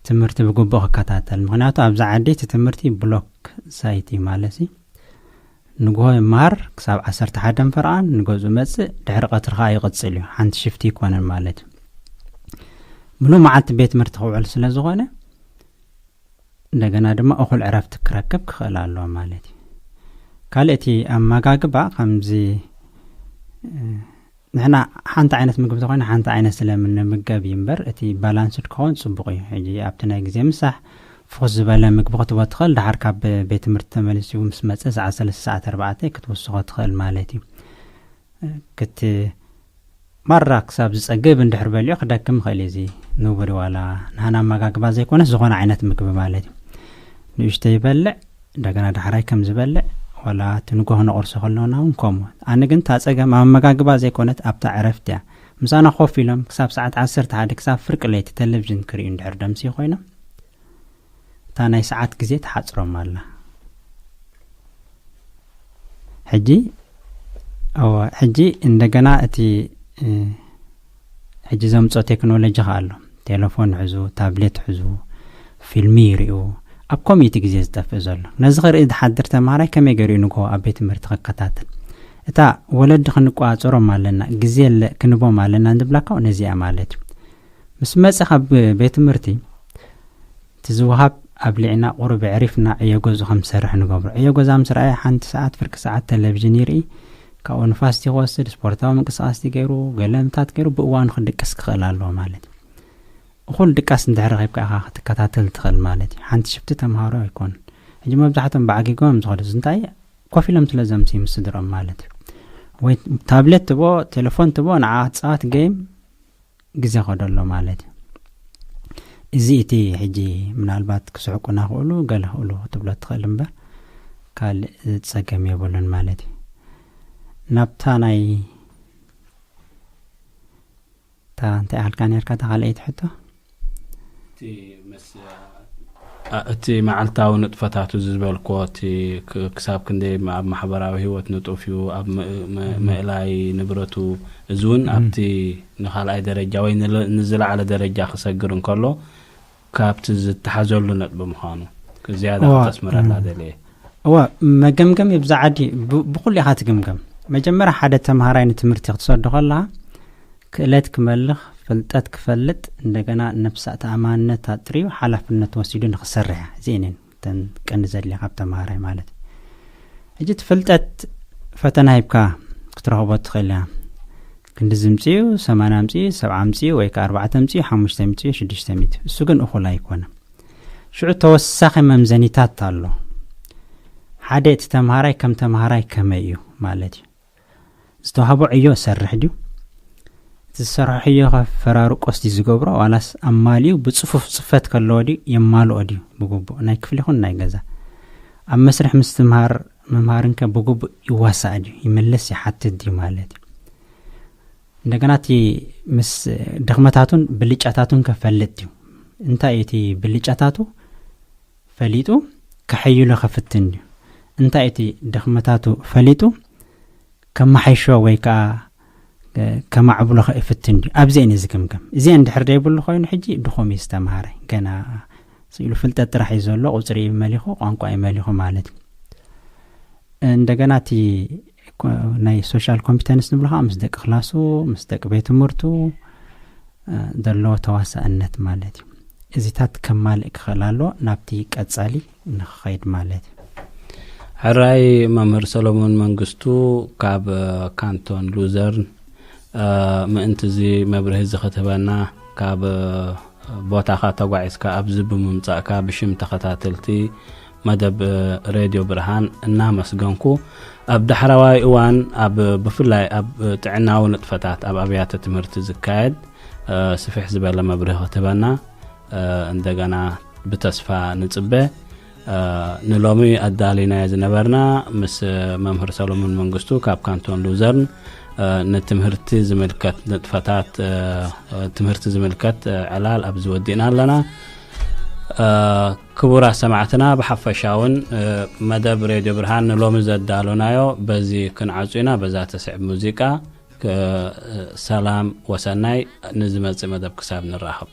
ትምህርቲ ብግቡእ ክከታተል። ምኽንያቱ ኣብዛ ዓዲ እቲ ትምህርቲ ብሎክ ሳይት እዩ ማለት እዩ። ንግሆ ይመሃር ክሳብ ዓሰርተ ሓደ ፈረቓን ንገዝኡ መጽእ፣ ድሕሪ ቀትሪ ከኣ ይቕጽል እዩ። ሓንቲ ሽፍቲ ኣይኮነን ማለት እዩ። ምሉእ መዓልቲ ቤት ትምህርቲ ክውዕል ስለ ዝኾነ፣ እንደገና ድማ እኹል ዕረፍቲ ክረክብ ክኽእል ኣለዎ ማለት እዩ። ካልእ እቲ ኣመጋግባ ከምዚ፣ እ፣ ንሕና ሓንቲ ዓይነት ምግቢ ተኾይና ሓንቲ ዓይነት ስለ ንምገብ እዩ እምበር፣ እቲ ባላንስድ ክኸውን ጽቡቕ እዩ። ሕጂ ኣብቲ ናይ ግዜ ምሳሕ ፍኹስ ዝበለ ምግቢ ክትቦ ትኽእል፣ ደሓር ካብ ቤት ትምህርቲ ተመሊሱ ምስ መጸ ሰዓት ሰለስተ ሰዓት ኣርባዕተ ክትውስኾ ትኽእል ማለት እዩ። ክት-፣ ማራ ክሳብ ዝጸግብ እንድሕር በሊዑ ክደክም ይኽእል እዩ። እዚ ንቡር ዋላ ንሃና ኣመጋግባ ዘይኮነስ ዝኾነ ዓይነት ምግቢ ማለት እዩ። ንእሽቶ ይበልዕ፣ እንደገና ዳሕራይ ከም ዝበልዕ፣ ዋላ እቲ ንጎሆ ነቑርሶ ከለና እውን ከምኡ። ኣነ ግን እታ ጸገም ኣብ ኣመጋግባ ዘይኮነት ኣብታ ዕረፍቲ እያ። ምሳና ኮፍ ኢሎም ክሳብ ሰዓት ዓሰርተ ሓደ ክሳብ ፍርቂ ለይቲ ቴሌቪዥን ክርእዩ እንድሕር ደምሲ ኮይኖም፣ እታ ናይ ሰዓት ግዜ ትሓጽሮም ኣላ። ሕጂ፣ እወ፣ ሕጂ እንደገና እቲ፣ እ፣ ሕጂ ዘምጾ ቴክኖሎጂ ከኣ ኣሎ። ቴሌፎን ሕዙ፣ ታብሌት ሕዙ፣ ፊልሚ ይርእዩ። ኣብ ኮሚቲ ግዜ ዝጠፍእ ዘሎ። ነዚ ክርኢ ዝሓድር ተምሃራይ ከመይ ገይሩ እዩ ንግሆ ኣብ ቤት ትምህርቲ ክከታተል? እታ ወለዲ ክንቆጻጸሮም ኣለና፣ ግዜ ኣለ ክንቦም ኣለና እንብላ እኮ ነዚኣ ማለት እዩ። ምስ መጸ ካብ ቤት ትምህርቲ እቲ ዝወሃብ ኣብሊዕና ቁሩብ ኣዕሪፍና ዕዮ ገዝኡ ከም ዝሰርሕ ንገብሮ። ዕዮ ገዛ ምስ ረኣየ ሓንቲ ሰዓት ፍርቂ ሰዓት ቴሌቪዥን ይርኢ፣ ካብኡ ንፋስቲ ክወስድ፣ ስፖርታዊ ምንቅስቃስቲ ገይሩ፣ ገለ ምታት ገይሩ ብእዋኑ ክድቅስ ክኽእል ኣለዎ ማለት እዩ። እኹል ድቃስ እንድሕር ረኺብካ ኢኻ ክትከታተል ትኽእል ማለት እዩ። ሓንቲ ሽፍቲ ተምሃሮ ኣይኮኑን። ሕጂ መብዛሕትኦም ብዓጊጎም እዮም ዝኸዱ። እዚ እንታይ? ኮፍ ኢሎም ስለ ዘምስዩ ምስ ስድርኦም ማለት እዩ። ወይ ታብሌት ትቦ፣ ቴሌፎን ትቦ፣ ንዓ ትጻወት ጌም፣ ግዜ ከደሎ ማለት እዩ። እዚ እቲ ሕጂ ምናልባት ክስሕቁና ክእሉ ገለ ክእሉ ክትብሎ ትኽእል እምበር ካልእ ጸገም የብሉን ማለት እዩ። ናብታ ናይ እታ እንታይ ኣልካ ነርካ እታ ካልኣይቲ ሕቶ? እቲ ምስ ኣ- እቲ መዓልታዊ ንጥፈታቱ ዝበልኮ እቲ ክ- ክሳብ ክንደይ ኣብ ማሕበራዊ ህይወት ንጡፍ እዩ፣ ኣብ ም- ም- ምእላይ ንብረቱ፣ እዚ እውን ኣብቲ ንካልኣይ ደረጃ ወይ ንለ- ንዝለዓለ ደረጃ ክሰግር እንከሎ ካብቲ ዝተሓዘሉ ነጥቢ ምዃኑ ዝያዳ እዋ፣ ክተስምረላ እም። ደልየ። እዋ፣ መገምገም ይብዛዓ ድዩ? ብ- ብኹሉ ኢኻ ትግምገም። መጀመርያ ሓደ ተምሃራይ ንትምህርቲ ክትሰዶ ከለኻ ክእለት ክመልኽ፣ ፍልጠት ክፈልጥ፣ እንደገና ነብሰ ተኣማንነት ኣጥርዩ ሓላፍነት ወሲዱ ንክሰርሕ እያ። እዚኤን እተን ቀንዲ ዘድልያ ካብ ተምሃራይ ማለት። ሕጂ እቲ ፍልጠት ፈተና ሂብካ ክትረኽቦ ትኽእል እያ። ክንዲ ዝምፅኡ ሰማንያ ምፅኡ ሰብዓ ምፅኡ ወይ ከዓ ኣርባዕተ ምፅኡ ሓሙሽተ ምፅኡ ሽዱሽተ ሚእቲ፣ እሱ ግን እኹል ኣይኮነ። ሽዑ ተወሳኺ መምዘኒታት ኣሎ። ሓደ እቲ ተምሃራይ ከም ተምሃራይ ከመይ እዩ ማለት እዩ። ዝተዋህቦ ዕዮ ሰርሕ ድዩ? እቲ ዝሰርሖ ዕዮ ከ ፈራርቆስ ድዩ ዝገብሮ ዋላስ ኣማሊኡ ብፅፉፍ ፅፈት ከለዎ ድዩ የማልኦ ድዩ ብግቡእ ናይ ክፍሊ ይኹን ናይ ገዛ? ኣብ መስርሕ ምስትምሃር ምምሃርን ከ ብግቡእ ይዋሳእ ድዩ ይምልስ ይሓትት ድዩ ማለት እዩ። እንደገና እቲ ምስ ድኽመታቱን ብልጫታቱን ከፈልጥ ድዩ? እንታይ እቲ ብልጫታቱ ፈሊጡ ከሐይሎ ከፍትን ድዩ? እንታይ እቲ ድኽመታቱ ፈሊጡ ከመሓይሾ ወይ ከዓ ከማዕብሎ ከእፍትን ድዩ? ኣብዚአን እዩ ዝግምገም። እዚአን ድሕር ዘይብሉ ኮይኑ ሕጂ ድኹም እዩ ዝተምሃረ። ገና ስኢሉ ፍልጠት ጥራሕ እዩ ዘሎ፣ ቁፅሪ እዩ መሊኹ፣ ቋንቋ እዩ መሊኹ ማለት እዩ። እንደገና እቲ ኮ- ናይ ሶሻል ኮምፒተንስ ንብሎ ከዓ ምስ ደቂ ክላሱ ምስ ደቂ ቤት ትምህርቱ እ፣ ዘለዎ ተዋሳእነት ማለት እዩ። እዚታት ከማልእ ክኽእል ኣሎ ናብቲ ቀጻሊ ንኽኸይድ ማለት እዩ። ሕራይ መምህር ሰሎሞን መንግስቱ ካብ እ፣ ካንቶን ሉዘርን እ፣ ምእንቲ እዚ መብርሂ እዚ ክትህበና ካብ እ፣ ቦታኻ ተጓዒዝካ ኣብዚ ብምምጻእካ ብሽም ተኸታተልቲ መደብ እ፣ ሬድዮ ብርሃን እናመስገንኩ ኣብ ዳሕረዋይ እዋን ኣብ ብፍላይ ኣብ ጥዕናዊ ንጥፈታት ኣብ ኣብያተ ትምህርቲ ዝካየድ እ፣ ስፍሕ ዝበለ መብርሂ ክትህበና እ፣ እንደገና ብተስፋ ንጽበ። እ፣ ንሎሚ ኣዳሊናዮ ዝነበርና ምስ መምህር ሰሎሞን መንግስቱ ካብ ካንቶን ሉዘርን እ፣ ንትምህርቲ ዝምልከት ንጥፈታት እ፣ ትምህርቲ ዝምልከት እ፣ ዕላል ኣብዚ ወዲእና ኣለና። እ፣ ክቡራት ሰማዕትና ብሓፈሻውን እ፣ መደብ ሬድዮ ብርሃን ንሎሚ ዘዳሉናዮ በዚ ክንዓጹ ኢና። በዛ ተስዕብ ሙዚቃ ክ- ሰላም ወሰናይ፣ ንዝመጽእ መደብ ክሳብ ንራኸብ።